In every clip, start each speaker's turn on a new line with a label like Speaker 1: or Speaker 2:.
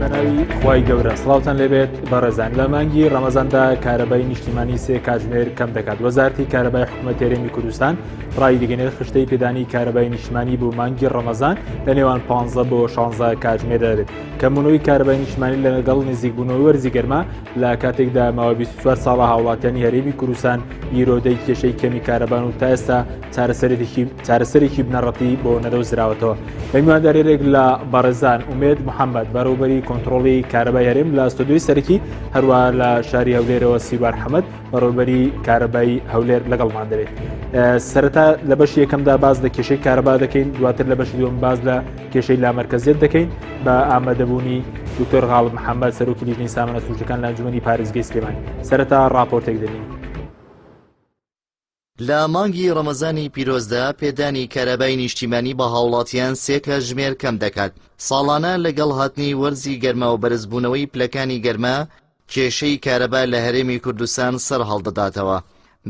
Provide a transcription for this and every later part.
Speaker 1: بەناوی خوای گەورە سڵاوتان لێبێت بەڕێزان لە مانگی ڕەمەزاندا کارەبای نیشتیمانی سێ کاتژمێر کەم دەکات وەزارتی کارەبای حکوومەت هەرێمی کوردستان ڕایدەگەنێت خشتەی پێدانی کارەبای نیشتمانی بۆ مانگی ڕەمەزان لە نێوان 15 بۆ 16 کاتژمێر دەبێت کەمبوونەوەی کارەبای نیشتمانی لەگەڵ نزیکبوونەوەی وەرزی گەرما لە کاتێکدا ماوە 24 ساڵە هاوڵاتیانی هەرێمی کوردستان گیرۆدەی کێشەی کەمی کارەبان و تا ئێستا چارەسەرێکی بنەڕەتی بۆ نەدۆزراوەتەوە. بە میواندارێک لە بەڕێزان ئومێد محەممەد بەڕێوبەری کۆنتترۆڵی کارەبای هەرێم لە ستۆدیۆی سەرەکی هەروە لە شاری هەولێرەوە سیوار حەمەد بەڕێوبەری کارەبای هەولێر لەگەڵمان دەبێت. سەرەتا لە بەشی یەکەمدا باز لە کێشەی کارەبا دەکەین دواتر لە بەشی دووەم باز لە کێشەی لامەرکەزیەت دەکەین بە ئامادەبوونی دکتۆر غاڵب محەممەد سەرۆکی لیژنەی سامانە سروشتەکان لە ئەنجومەنی پارێزگەی سلێمانی سەرەتا ڕاپۆرتێک دەبین.
Speaker 2: لە مانگی ڕەمەزانی پیرۆزدا پێدانی کارەبای نیشتیمانی بە هاوڵاتیان سێ کاتژمێر کەم دەکات. ساڵانە لەگەڵ هاتنی وەرزی گەرما و بەرزبوونەوەی پلەکانی گەرما کێشەی کارەبا لە هەرێمی کوردستان سەرهەڵدەداتەوە.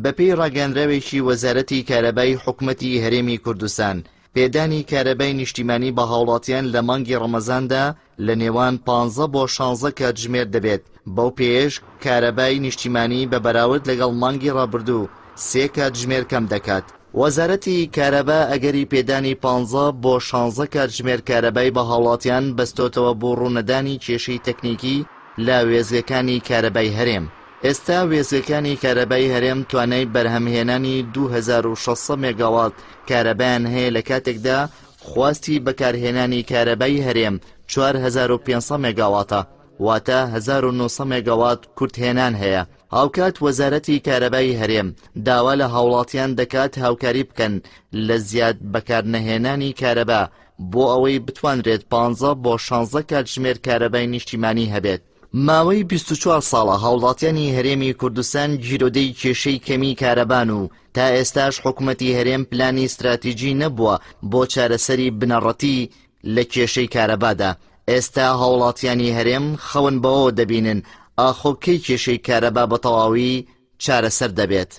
Speaker 2: بەپێی ڕاگەیاندراوێکی وەزارەتی کارەبای حکومەتی هەرێمی کوردستان، پێدانی کارەبای نیشتیمانی بە هاوڵاتیان لە مانگی ڕەمەزاندا لە نێوان پانزە بۆ شانزە کاتژمێر دەبێت، بەو پێیەش کارەبای نیشتیمانی بە بەراورد لەگەڵ مانگی ڕابردوو سێ کاتژمێر کەم دەکات. وەزارەتی کارەبا ئەگەری پێدانی پانزە بۆ شانزە کاتژمێر کارەبای بە هاوڵاتیان بەستۆتەوە بۆ ڕوونەدانی کێشەی تەکنیکی لە وێستگەکانی کارەبای هەرێم. ئێستا وێستگەکانی کارەبای هەرێم توانای بەرهەمهێنانی 2600 مێگاوات کارەبایان هەیە لە کاتێکدا خواستی بەکارهێنانی کارەبای هەرێم 4500 مێگاواتە واتە 1900 مێگاوات کورتهێنان هەیە. هاوکات وەزارەتی کارەبای هەرێم داوا لە هاوڵاتیان دەکات هاوکاری بکەن لە زیاد بەکارنەهێنانی کارەبا بۆ ئەوەی بتوانرێت پانزە بۆ شانزە کاتژمێر کارەبای نیشتیمانی هەبێت. ماوەی 24 ساڵە هاوڵاتیانی هەرێمی کوردستان گیرۆدەی کێشەی کەمی کارەبان و تا ئێستاش حکومەتی هەرێم پلانی ستراتیجی نەبووە بۆ چارەسەری بنەڕەتی لە کێشەی کارەبادا. ئێستا هاوڵاتیانی هەرێم خەون بەوەوە دەبینن ئاخۆ کەی کێشەی کارەبا بەتەواوی چارەسەر دەبێت.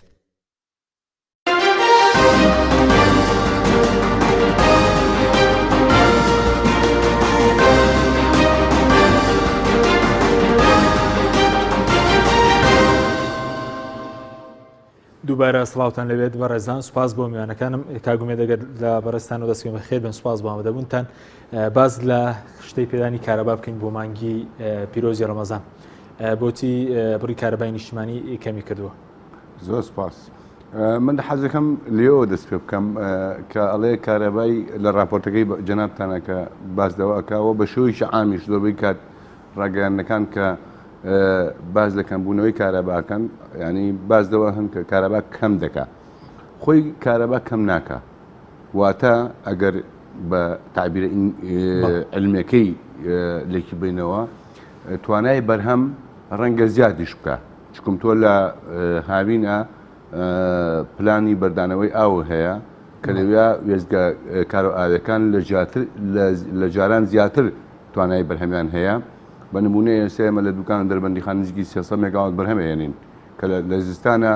Speaker 1: دووبارە سڵاوتان لەوێت بەڕێزان سوپاس بۆ میوانەکانم کاگومێ دەگەر لە بەڕێستان و دەستکەین بەخێر بن سوپاس بۆ ئامادەبوونتان باز لە شتەی پێدانی کارەبا بکەین بۆ مانگی پیرۆزی ڕەمەزان بۆچی بڕی کارەبای نیشتمانی کەمی کردووە
Speaker 3: زۆر سپاس. من حەزەکەم لێەوە دەست پێ بکەم کە ئەڵێ کارەبای لە راپۆرتەکەی جەنابتانە کە باس لەوە ئەکاوە بە شێوەیەکی عامیش زۆربەی کات ڕاگەیاندنەکان کە باس لە کەمبوونەوەی کارەباکەن ینی باس لەوە هەن کە کارەبا کەم دەکا خۆی کارەبا کەم ناکە واتە ئەگەر بە تعبیرە علمەکەی لێکی بینەوە توانای بەرهەم ڕەنگە زیادیش بکە چکم تۆ لە هاوینە پلانی بەردانەوەی ئاو هەیە کە لەویا وێستگە کارۆ ئاوەکان لە زیاتر لە جاران زیاتر توانای بەرهەمیان هەیە بە نمونە ئێستا ئێمە لە دوکان دەربەندیخان نزیکی 300 مێگاوات بەرهەم هێنین کە لە زستانە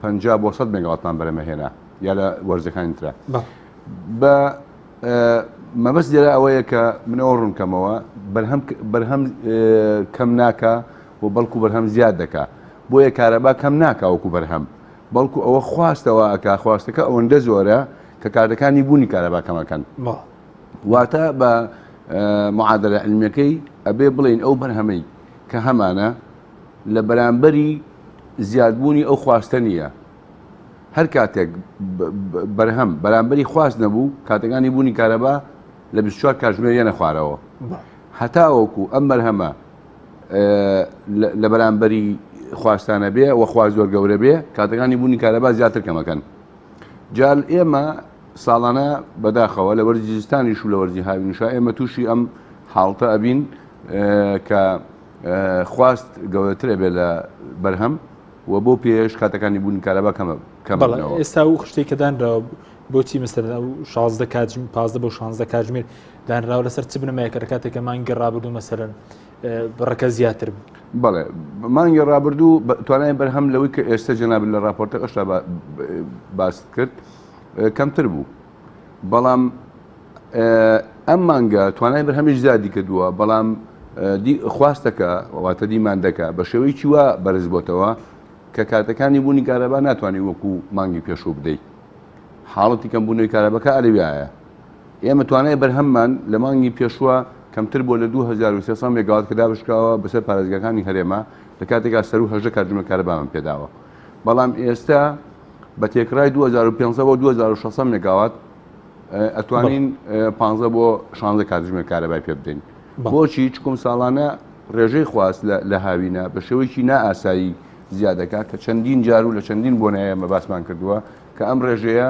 Speaker 3: 50 بۆ 100 مێگاواتمان بەرهەم هێنا یا لە وەرزەکانی ترا بە مەبەست لێرە ئەوەیە کە من ئەوە ڕوون کەمەوە بەرهەم بەرهەم کەم ناکا و بەڵکو بەرهەم زیاد دەکا بۆیە کارەبا کەم ناکا وەکو بەرهەم بەڵکو ئەوە خواستەوە ئەکا خواستەکە ئەوەندە زۆرە کە کاتەکانی بوونی کارەبا کەمەکەن واتە بە معادلە علمیەکەی ئەبێ بڵین ئەو بەرهەمەی کە هەمانە لە بەرامبەری زیادبوونی ئەو خواستە نییە هەر کاتێک بەرهەم بەرامبەری خواست نەبوو کاتەکانی بوونی کارەبا لە 24 کاتژمێر یەنە خوارەوە هەتاوەکو ئەم بەرهەمە لە بەرامبەری خواستانە بێ و خواست زۆر گەورە بێ کاتەکانی بوونی کارەبا زیاتر کەمەکەن جال ئێمە ساڵانە بەداخەوە لە وەرزی زستانیش و لە وەرزی هاوینشا ئێمە تووشی ئەم حاڵتە ئەبین کە خواست گەورەترە بێ لە بەرهەم و بۆ پێش کاتەکانی بوونی کارەبا کەمە کەم
Speaker 1: بەڵێ ئێستا و خشتەی کە دانراوە بۆچی مەسەلەن ئەو 16 کاتژمێر 15 بۆ 16 کاتژمێر دانراوە لەسەر چ بنەمایەکە لە کاتێک کە مانگی ڕابردوو مەسەلەن بڕەکە زیاتر بوو
Speaker 3: بەڵێ مانگی ڕابردوو توانای بەرهەم لەوەی کە ئێستا جەنابت لە راپۆرتەکەشدا باست کرد کەمتر بوو بەڵام ئەم مانگە توانای بەرهەمیش زیادی کردووە بەڵام خواستەکە واتە demand ەکە بە شێوەیەکی وا بەرز بۆتەوە کە کاتەکانی بوونی کارەبا ناتوانانی وەکو مانگی پێشوو بدەیت. حاڵەتی کەمبوونەوەی کارەبەکە ئەلەویایە. ئێمە توانای بەرهەممان لە مانگی پێشووە کەمتر بووە لە 2300 مێگاوات کە دابەشکراوە بەسەر پارێزگاکانی هەرێمە لە کاتێکا سەروو 18 کاتژمێر کارەبامان پێداوە. بەڵام ئێستا بە تێکڕای 2500 بۆ 2600 مێگاوات ئەتوانین 15 بۆ 16 کاتژمێر کارەبای پێ بدەین. بۆچی؟ چکم ساڵانە ڕێژەی خواست لە هاوینە بە شێوەیەکی نائاسایی زیاد دەکات کە چەندین جار و لە چەندین بۆنەیە ئێمە باسمان کردووە کە ئەم ڕێژەیە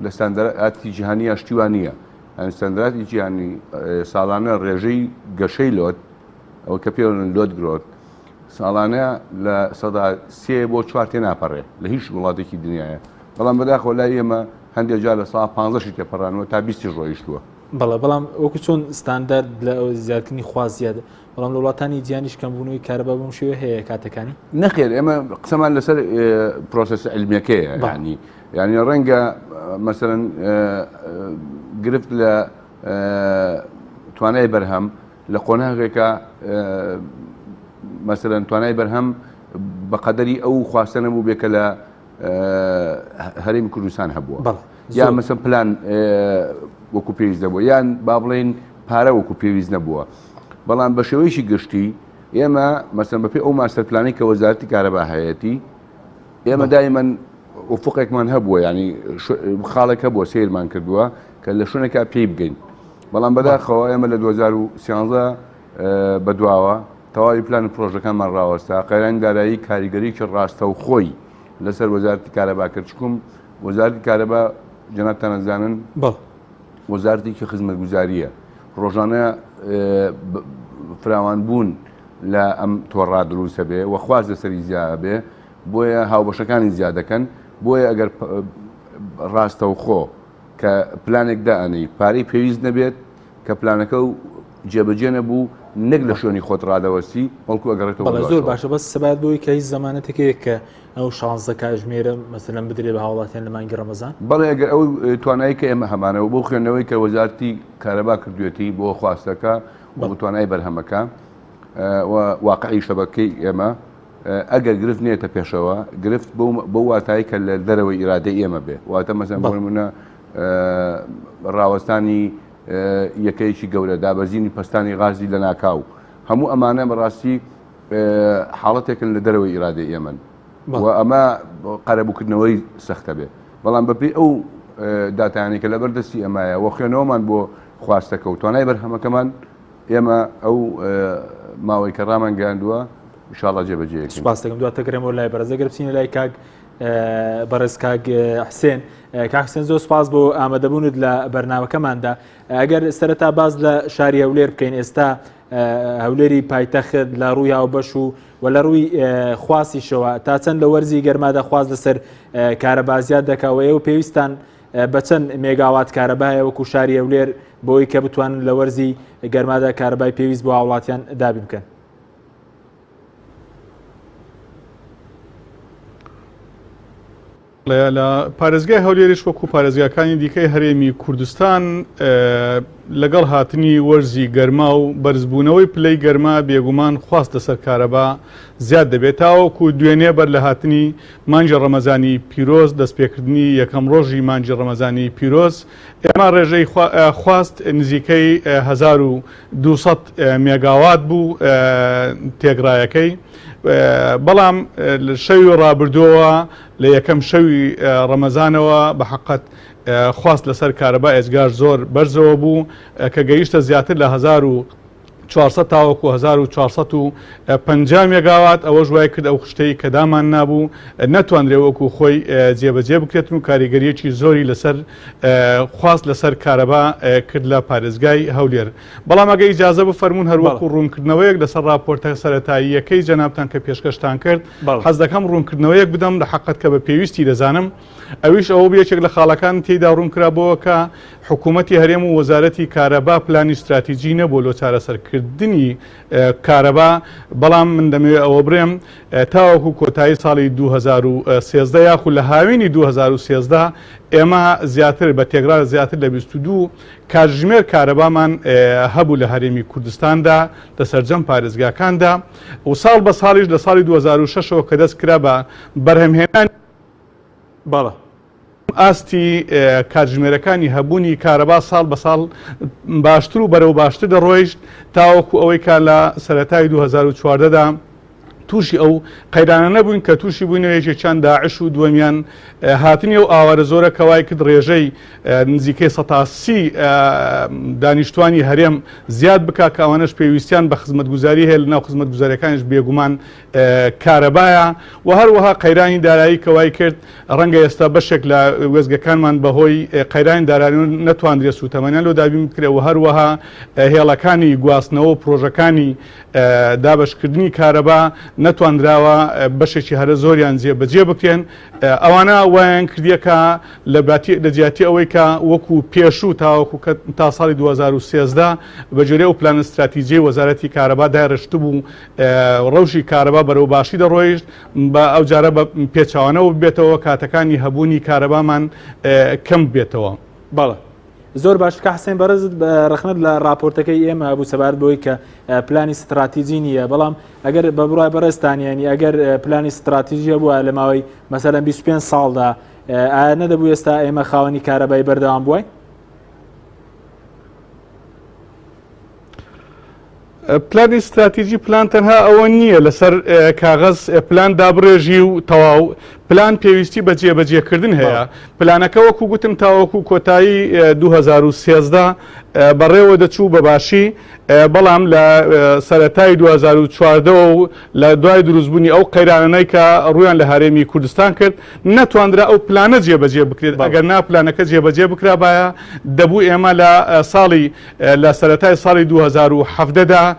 Speaker 3: لە ستاندەراتی جیهانییا شتی وا نییە. یانی ستاندەراتی جیهانی ساڵانە ڕێژەی گەشەی load ئەوە کە پێوەن load growth ساڵانە 3% بۆ 4 تێناپەڕێ لە هیچ وڵاتێکی دنیاە بەڵام بەداخەوە لای ئێمە هەندێک جار 15% تێپەڕانەوە تا 20 ڕۆیشتووە.
Speaker 1: بەڵێ بەڵام وەکو چۆن ستاندارد لە زیادکردنی خواست زیادە بەڵام لە وڵاتانی جیهانیش کەمبوونەوەی کارەبا بەم شێوە هەیە کاتەکانی؟
Speaker 3: نەخێر ئێمە قسەمان لەسەر پرۆسەسە عیلمیەکەیە ینی یعنی ڕەنگە مەسەرەن گرفت لە توانای بەرهەم لە قۆناغێکە مەسەرەن توانای بەرهەم بە قەدەری ئەو خواستە نەبوو بێ کە لە هەرێمی کوردستان هەبووە یا مەسەن پلان وەکو پێویست نەبووە یان با بڵێین پارە وەکو پێویست نەبووە بەڵام بە شێوەیەکی گشتی ئێمە مەسەن بەپێی ئەو master plan ەی کە وەزارەتی کارەبا هەیەتی ئێمە دایمەن ئوفقێکمان هەبووە ینی خاڵێک هەبووە سیرمان کردووە کە لە شوێنێکا پێی بگەین بەڵام بەداخەوە ئێمە لە 2013 بەدواوە تەواوی پلان و پرۆژەکانمان ڕاوەستا قەیرانی دارایی کاریگەریی ڕاستەوخۆی لەسەر وەزارەتی کارەبا کرد چکم وەزارەتی کارەبا جەنابتان ئەزانن وەزارەتێکی خزمەتگوزارییە ڕۆژانە فراوان بوون لە ئەم تۆڕا دروستە بێ و خواست لەسەری زیاد بێ بۆیە هاوبەشەکانی زیاد دەکەن بۆیە ئەگەر ڕاستەوخۆ کە پلانێک دائەنێی پارەی پێویست نەبێت کە پلانەکە و جێبەجێ نەبوو نەک لە شوێنی خۆت ڕادەوەستی بەڵکو ئەگەڕێتەوە
Speaker 1: بەڵێ زۆر باشە بەس سەبارەت بەوەی کە هیچ زەمانەتێک هەیە کە ئەو 16 کاژمێرە مەسەلەن بدرێ بە هاوڵاتیان لە مانگی ڕەمەزان؟
Speaker 3: بەڵێ ئەگەر ئەو توانایی کە ئێمە هەمانە و بۆ خوێندنەوەی کە وەزارەتی کارەبا کردوێتی بۆ خواستەکە و بۆ توانای بەرهەمەکە و واقعی شەبەکەی ئێمە ئەگەر گرفت نێتە پێشەوە گرفت بەو واتایی کە لە دەرەوەی ئیرادەی ئێمە بێ واتە مەسەن بۆ نمونە ڕاوەستانی یەکەیەکی گەورە دابەزینی پەستانی غازی لەناکاو هەموو ئەمانە بەڕاستی حاڵەتێکن لە دەرەوەی ئیرادەی ئێمەن و ئەمە قەرەبووکردنەوەی سەختە بێ بەڵام بەپێی ئەو داتایانەی کە لەبەر دەستی ئەمایە و خوێنەوەمان بۆ خواستەکە و توانای بەرهەمەکەمان ئێمە ئەو ماوەی کە ڕامان گەیاندووە ئینشاڵڵا جێبەجێ
Speaker 1: سپاس دەکەم دواتر گەڕێمەوە لای بەڕێز ئەگەر بچینە لای کاک بەڕێز کاک حسێن کاک حسێن زۆر سپاس بۆ ئامادەبوونت لە بەرنامەکەماندا ئەگەر سەرەتا باز لە شاری هەولێر بکەین ئێستا هەولێری پایتەخت لە ڕووی هاوبەش و و لە ڕووی خواستیشەوە تا چەند لە وەرزی گەرمادا خواست لەسەر کارەبا زیاد دەکا و ئێوە پێویستان بە چەند مێگاوات کارەبا هەیە وەکو شاری هەولێر بۆی کە بتوانن لە وەرزی گەرمادا کارەبای پێویست بۆ هاوڵاتیان دابین بکەن؟
Speaker 4: لە پارێزگای هەولێریش وەکو پارێزگاکانی دیکەی هەرێمی کوردستان لەگەڵ هاتنی وەرزی گەرما و بەرزبوونەوەی پلەی گەرما بێگومان خواست لەسەر کارەبا زیاد دەبێت تاوەکو دوێنێ بەر لە هاتنی مانگی ڕەمەزانی پیرۆز دەستپێکردنی یەکەم ڕۆژی مانگی ڕەمەزانی پیرۆز ئێمە ڕێژەی خواست نزیکەی 1200 مێگاوات بوو تێگڕایەکەی بەڵام شەوی ڕابردووەوە لە یەکەم شەوی ڕەمەزانەوە بە حەقەت خواست لەسەر کارەبا ئێجگار زۆر بەرزەوە بوو کە گەیشتە زیاتر لە 1400 تاوەکو 1450 مێگاوات ئەوەش وای کرد ئەو خشتەی کە دامان نابوو نەتوانرێ وەکو خۆی جێبەجێ بکرێتن و کاریگەریەکی زۆری لەسەر خواست لەسەر کارەبا کرد لە پارێزگای هەولێر. بەڵام ئەگەر ئیجازە بفەرموون هەر وەکو ڕوونکردنەوەیەک لەسەر ڕاپۆرتە سەرەتاییەکەی جەنابتان کە پێشکەشتان کرد حەز دەکەم ڕوونکردنەوەیەک بدەم لە حەقت کە بە پێویستی دەزانم ئەویش ئەوە بوو یەکێک لە خاڵەکان تێیدا ڕوون کرابەوە کە حکوومەتی هەرێم و وەزارەتی کارەبا پلانی ستراتیجی نەبووە لۆ چارەسەرکردنی. دابینکردنی کارەبا، بەڵام من دەمەوێت ئەوە بڵێم تاوەکو کۆتایی ساڵی 2013 یاخود لە هاوینی 2013 ئێمە زیاتر بە تێگرا زیاتر لە 22 کاتژمێر کارەبامان هەبوو لە هەرێمی کوردستاندا لە سەرجەم پارێزگاکاندا و ساڵ بە ساڵیش لە ساڵی 2006ەوە کە دەست کرا بە بەرهەمهێنانی
Speaker 1: بەڵێ.
Speaker 4: ئاستی کاتژمێرەکانی هەبوونی کارەبا ساڵ بە ساڵ باشتر و بەرەو باشتر دەڕۆیشت تاوەکو ئەوەی کە لە سەرەتای 2014 دا تووشی ئەو قەیرانە نەبووین کە تووشی بووینەوە یەکێکیان داعش و دووەمیان هاتنی ئەو ئاوارە زۆرە کە وای کرد ڕێژەی نزیکەی 130 دانیشتوانی هەرێم زیاد بکا کە ئەوانەش پێویستیان بە خزمەتگوزاری هەیە لەناو خزمەتگوزاریەکانیش بێگومان کارەبایە و هەروەها قەیرانی دارایی کە وای کرد ڕەنگە ئێستا بەشێک لە وێستگەکانمان بەهۆی قەیرانی دارایی نەتواندرێت سووتەمەنیان لۆ دابین بکرێت و هەروەها هێڵەکانی گواستنەوە و پرۆژەکانی دابەشکردنی کارەبا نەتواندراوە بەشێکی هەرە زۆریان جێبەجێ بکرێن ئەوانە وایان کردیە کە لە جیاتی ئەوەی کە وەکو پێشوو تاوەکو کە تا ساڵی 2013 بە گوێرەی ئەو پلانە ستراتیجیەی وەزارەتی کارەبا دایڕشتبوو ڕەوشی کارەبا بەرەو باشی دەڕۆیشت بە ئەوجارە بە پێچەوانەوە ببێتەوە کاتەکانی هەبوونی کارەبامان کەم بێتەوە.
Speaker 1: بەڵێ زۆر باش کاک حسێن بەڕێزت ڕەخنەت لە ڕاپۆرتەکەی ئێمە هەبوو سەبارەت بەوەی کە پلانی ستراتیجی نییە بەڵام ئەگەر بە بڕای بەڕێزتان یانی ئەگەر پلانی ستراتیجی هەبووە لە ماوەی مەسەلەن 25 ساڵدا ئایا نەدەبوو ئێستا ئێمە خاوەنی کارەبای بەردەوام بووین؟
Speaker 4: پلانی ستراتیجی پلان تەنها ئەوە نییە لەسەر کاغەز پلان دابڕێژی و تەواو پلان پێویستی بە جێبەجێکردن هەیە پلانەکە وەکو گوتم تاوەکو کۆتایی 2013 بەڕێوە دەچوو بە باشی بەڵام لە سەرەتای 2014 و لە دوای دروستبوونی ئەو قەیرانەی کە ڕوویان لە هەرێمی کوردستان کرد نەتواندرا ئەو پلانە جێبەجێ بکرێت ئەگەر نا پلانەکە جێبەجێ بکرابایە دەبوو ئێمە لە ساڵی لە سەرەتای ساڵی 2017 دا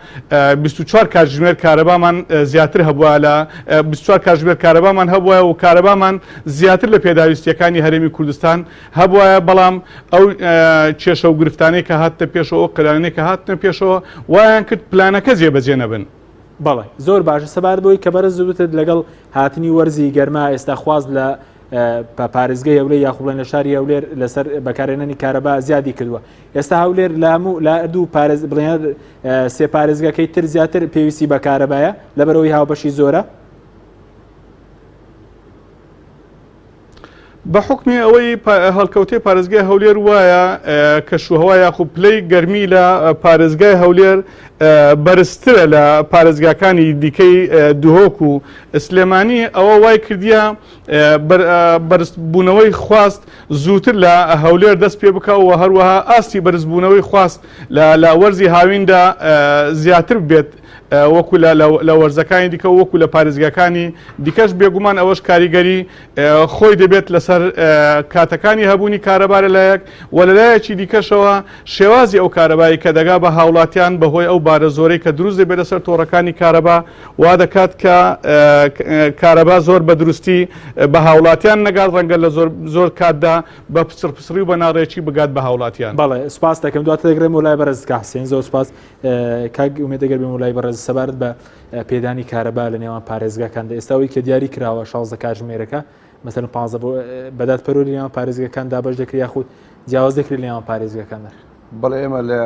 Speaker 4: 24 کاتژمێر کارەبامان زیاتر هەبووە لە 24 کاتژمێر کارەبامان هەبووە و کارەبامان زیاتر لە پێداویستیەکانی هەرێمی کوردستان هەبووە بەڵام ئەو کێشە و گرفتانەی کە هاتنە پێشەوە ئەو قەیرانەی کە هاتنە پێشەوە وایان کرد پلانەکە جێبەجێ نەبن.
Speaker 1: بەڵێ زۆر باشە سەبارەت بەوەی کە بەرز وتت لەگەڵ هاتنی وەرزی گەرما ئێستا خواست لە پارێزگەی هەولێر یاخو بڵێن لە شاری هەولێر لەسەر بەکارهێنانی کارەبا زیادی کردووە ئێستا هەولێر لە هەموو لە دوو پارێز بڵێن سێ پارێزگەکەی تر زیاتر پێویستی بە کارەبایە لەبەرەوەی هاوبەشی زۆرە
Speaker 4: بە حوکمی ئەوەی هەڵکەوتەی پارێزگای هەولێر وایە کەشوهەوا یاخود پلەی گەرمی لە پارێزگای هەولێر بەرزترە لە پارێزگاکانی دیکەی دهۆک و سلێمانی ئەوە وای کردیە بەرزبوونەوەی خواست زووتر لە هەولێر دەست پێ بکە و هەروەها ئاستی بەرزبوونەوەی خواست لە وەرزی هاویندا زیاتر بێت وەکو لە وەرزەکانی دیکە وەکو لە پارێزگاکانی دیکەش بێگومان ئەوەش کاریگەری خۆی دەبێت لەسەر کاتەکانی هەبوونی کارەبا لەلایەک و لەلایەکی دیکەشەوە شێوازی ئەو کارەبایی کە دەگا بە هاوڵاتیان بەهۆی ئەو بارە زۆرەی کە دروست دەبێت لەسەر تۆڕەکانی کارەبا وا دەکات کە کارەبا زۆر بە دروستی بە هاوڵاتیان نەگات ڕەنگە لە زۆر زۆر کاتدا بە پچڕپچڕی و بە ناڕێکی بگات بە هاوڵاتیان.
Speaker 1: بەڵێ سوپاس دەکەم دواتر دەگرێمەوە لای بەڕێز کاک حسێن زۆر سوپاس کاک ئومێد ئەگەر بێمەوە لای بەڕێز سەبارەت بە پێدانی کارەبا لە نێوان پارێزگاکاندا ئێستا ئەوەی کە دیاری کراوە 16 کاتژمێرەکە مەسەلەن 15 بۆ بەدات پەروەری نێوان پارێزگەکان دابەش دەکرێت یاخود جیاواز دەکرێت لە نێوان پارێزگەکاندا؟
Speaker 3: بەڵێ ئێمە لە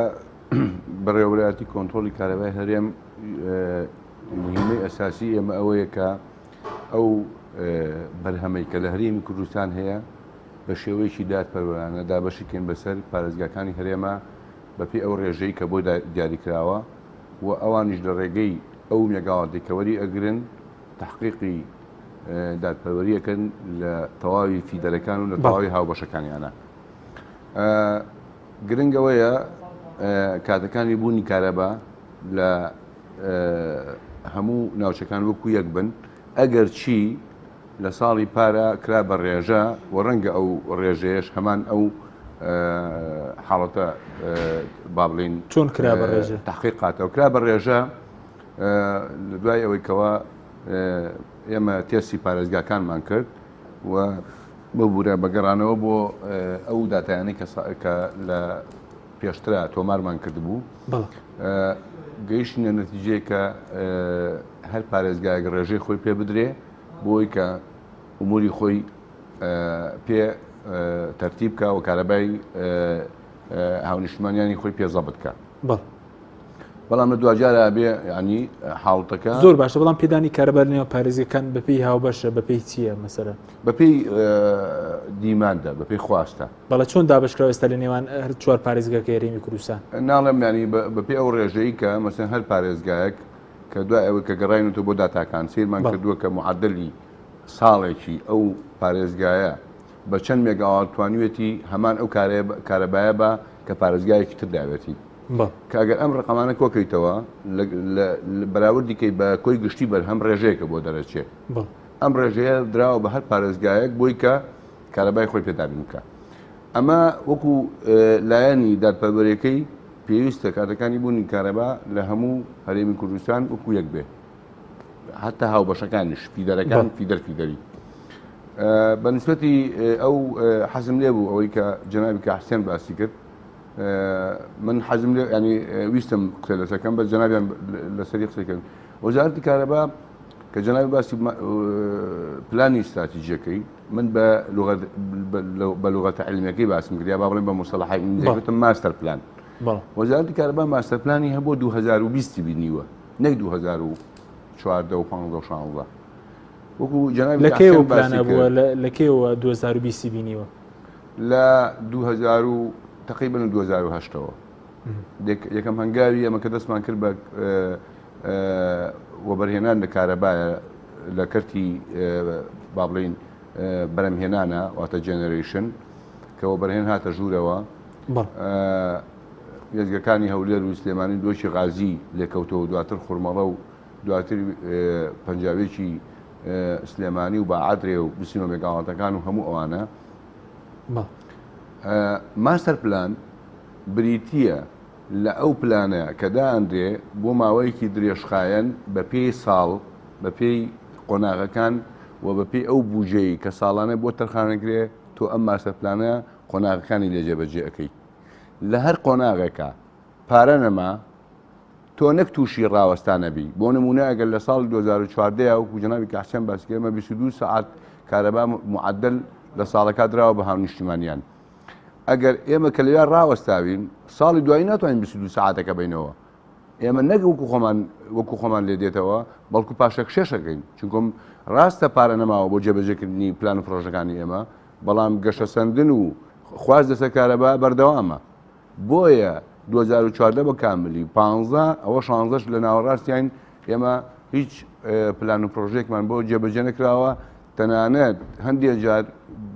Speaker 3: بەڕێوەبەرایەتی کۆنترۆڵی کارەبای هەرێم مهمەی ئەساسی ئێمە ئەوەیە کە ئەو بەرهەمەی کە لە هەرێمی کوردستان هەیە بە شێوەیەکی دادپەروەرانە دابەشی کەین بەسەر پارێزگاکانی هەرێمە بەپێی ئەو ڕێژەی کە بۆی دیاریکراوە و ئەوانیش لە ڕێگەی ئەو مێگاواتەی کە وەری ئەگرن تەحقیقی دادپەروەری ئەکەن لە تەواوی فیدەرەکان و لە تەواوی هاوبەشەکانیانە. گرنگ ئەوەیە کاتەکانی بوونی کارەبا لە هەموو ناوچەکان وەکو یەک بن ئەگەر چی لە ساڵی پارا کرا بە ڕێژە و ڕەنگە ئەو ڕێژەیەش هەمان ئەو حاڵەتە با بڵێین
Speaker 1: چۆن کرا بە ڕێژە؟
Speaker 3: تەحقیقاتەوە کرا بە ڕێژە لە دوای ئەوەی کەوا ئێمە تێستی پارێزگاکانمان کرد و ببوورە بە گەڕانەوە بۆ ئەو داتایانەی کە لە پێشترا تۆمارمان کردبوو. گەیشتینە نەتیجەیەک کە هەر پارێزگایەک ڕێژەی خۆی پێ بدرێ بۆی کە ئوموری خۆی پێ تەرتیب کا و کارەبای هاونیشتمانیانی خۆی پێ زەبت کا. بەڵام لە دواجارا بێ ینی حاڵتەکە
Speaker 1: زۆر باشە بەڵام پێدانی کارەبا لە نێوان پارێزگەکان بەپێی هاوبەشە بەپێی چییە مەسەرە
Speaker 3: بەپێی demand ە بەپێی خواستە
Speaker 1: بەڵێ چۆن دابشکراوە ئێستا لە نێوان هەر چوار پارێزگاکە هەرێمی کوردستان
Speaker 3: ناڵێم ینی بەپێی ئەو ڕێژەی کە مەسەن هەر پارێزگایەک کە دوای ئەوەی کە گەڕاینەوە بۆ داتاکان سیرمان کردووە کە معدلی ساڵێکی ئەو پارێزگایە بە چەند مێگاوات توانیوێتی هەمان ئەو کارەبایە بە کە پارێزگایەکی تر داوێتی. کە ئەگەر ئەم ڕقەمانە کۆکەیتەوە بەراوردی کەی بە کۆی گشتی بەرهەم ڕێژەیەکە بۆ دەرەچێ. ئەم ڕێژەیە دراوە بە هەر پارێزگایەک بۆی کە کارەبای خۆی پێ دابین بکا. ئەمە وەکو لایەنی دادپەروەریەکەی پێویستە کاتەکانی بوونی کارەبا لە هەموو هەرێمی کوردستان وەکو یەک بێ. حتا هاوبەشەکانیش feeder ەکان feeder feeder ی بە نسبەتی ئەو حەزم لێ بوو ئەوەی کە جەنابی کە حسێن باسی کرد من حەزم لێ ینی ویستم قسە لەسەرکەم بە جەنابیان لەسەری قسە کرد وەزارەتی کارەبا کە جەنابی باسی پلانی استراتیژیەکەی من بە بە لغەتە علمیەکەی باسم کرد یا با بڵێم بە مصطلحی ئینگلیزی گوتم master plan وەزارەتی کارەبا master plan ی هەبوو 2020 بینیوە نەک 2014 و 15 و 16 وەکو جەنابی
Speaker 1: لە کەیەوە پلانە بووە لە کەیەوە 2020 بینیوە؟
Speaker 3: لە 2000 و تقریبا 2008ەوە یەکەم هەنگاوی ئەمە کە دەستمان کرد بە وەبەرهێنان لە کارەبایە لە کەرتی با بڵین بەرەمهێنانە واتە generation کە وەبەرهێن هاتە ژوورەوە وێستگەکانی هەولێر و سلێمانی دۆشی غازی لێکەوتەوە دواتر خورمەڵە و دواتر پەنجاوێکی سلێمانی و باعەدرێ و بسینۆ مێگاواتەکان و هەموو ئەوانە master plan بریتییە لە ئەو پلانە کە دائەنرێ بۆ ماوەیەکی درێژخایەن بە پێی ساڵ بە پێی قۆناغەکان و بە پێی ئەو بوجەی کە ساڵانە بۆ تەرخانەکرێ تۆ ئەم master plan ە قۆناغەکانی لێ جێبەجێ ئەکەی لە هەر قۆناغێکا پارە نەما تۆ نەک تووشی ڕاوەستان نەبی بۆ نمونە ئەگەر لە ساڵی 2014 وەکو جەنابی کاک حسێن باسی کرد ئێمە 22 سەعات کارەبا معدل لە ساڵەکە دراوە بە هاونیشتیمانیان ئەگەر ئێمە کە لەوێ ڕاوەستاوین ساڵی دوایی ناتوانین 22 سەعاتەکە بینەوە ئێمە نەک وەکو خۆمان وەکو خۆمان لێ دێتەوە بەڵکو پاشەکشێشەکەین چونکم ڕاستە پارە نەماوە بۆ جێبەجێکردنی پلان و پرۆژەکانی ئێمە بەڵام گەشەسەندن و خواست لەسەر کارەبا بەردەوامە بۆیە 2014 بە کاملی 15 ئەوە شانزەش لە ناوەڕاستیان ئێمە هیچ پلان و پرۆژێکمان بۆ جێبەجێ نەکراوە تەنانەت هەندێک جار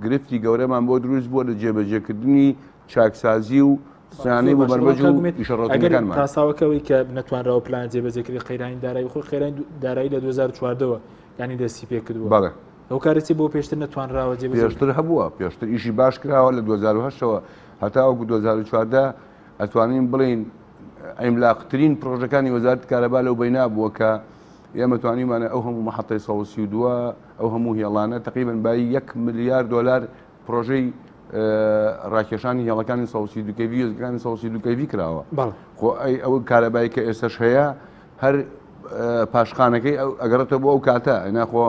Speaker 3: گرفتی گەورەمان بۆ دروست بووە لە جێبەجێکردنی چاکسازی و سیانەی بۆ بەربەج و ئیشە ڕۆتینەکانمان.
Speaker 1: تاساوەکەەوەی کە نەتوانراوە پلان جێبەجێکردنی قەیرانی دارایی خۆی قەیرانی دارایی لە 2014ەوە ینی دەستی پێ کردووە.
Speaker 3: بەڵێ.
Speaker 1: هۆکاری چی بۆ پێشتر نەتوانراوە جێبەجێ
Speaker 3: پێشتر هەبووە پێشتر ئیشی باش کراوە لە 2008ەوە هەتاوەکو 2014 ئەتوانین بڵێین عیملاقترین پرۆژەکانی وەزارەتی کارەبا لەو بەینا بووە کە ئێمە توانیمانە ئەو هەموو مەحەتەی 132 ئەو هەموو هێڵانە تقریبا بایی 1 ملیار دلار پرۆژەی ڕاکێشانی هێڵەکانی 132 kV وێستگەکانی 132 kV کراوە خۆ ئەی ئەو کارەبای کە ئێستش هەیە هەر پاشخانەکەی ئەگەڕێتەوە بۆ ئەو کاتە ناخۆ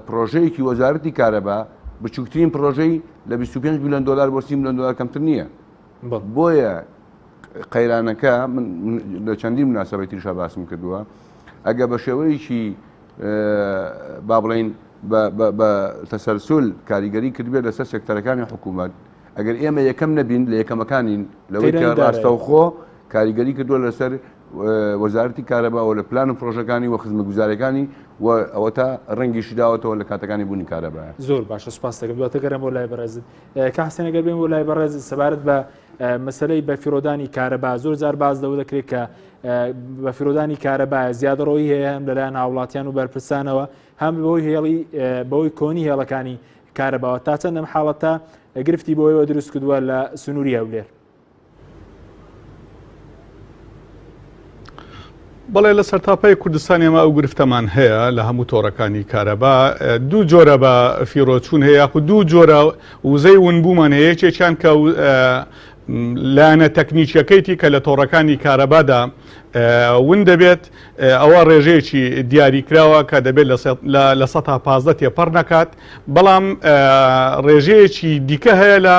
Speaker 3: پرۆژەیەکی وەزارەتی کارەبا بچووکترین پرۆژەی لە 25 میلیۆن دلار بۆ 30 میلیۆن دلار کەمتر نییە بۆیە قەیرانەکە من لە چەندین مناسبەی تریشا باسم کردووە ئەگە بە شێوەیەکی با بڵین بە تەسەلسول کاریگەری کردبێت لەسەر سێکتەرەکانی حکوومەت ئەگەر ئێمە یەکەم نەبین لە یەکەمەکانین لەوەی کە ڕاستەوخۆ کاریگەری کردووە لەسەر وەزارەتی کارەبا و لە پلان و پرۆژەکانی و خزمەتگوزاریەکانی و ئەوەتا ڕەنگیشی داوەتەوە لە کاتەکانی بوونی کارەبا.
Speaker 1: زۆر باشە سوپاس دەکەم دواتر گەرم بۆ لای بەڕێزت کاک حسێن ئەگەر بێن بۆ لای بەڕێز سەبارەت بە مەسەلەی بەفیڕۆدانی کارەبا زۆر جار باز لەوە دەکرێت کە بەفیڕۆدانی کارەبا زیادەڕۆیی هەیە هەم لەلایەن هاوڵاتیان و بەرپرسانەوە هەم بەهۆی هێڵی بەهۆی کۆنی هێڵەکانی کارەباوە تا چەند ئەم حاڵەتە گرفتی بۆیەوە دروست کردووە لە سنووری هەولێر؟
Speaker 4: بەڵێ لە سەرتاپای کوردستان ئێمە ئەو گرفتەمان هەیە لە هەموو تۆڕەکانی کارەبا دوو جۆرە بە فیڕۆچوون هەیە یاخود دوو جۆرە وزەی ونبوومان هەیە یەکێکیان کە. لایەنە تەکنیکیەکەیتی کە لە تۆڕەکانی کارەبادا ون دەبێت ئەوە ڕێژەیەکی دیاریکراوە کە دەبێت لە 15% تێپەڕ نەکات، بەڵام ڕێژەیەکی دیکە هەیە لە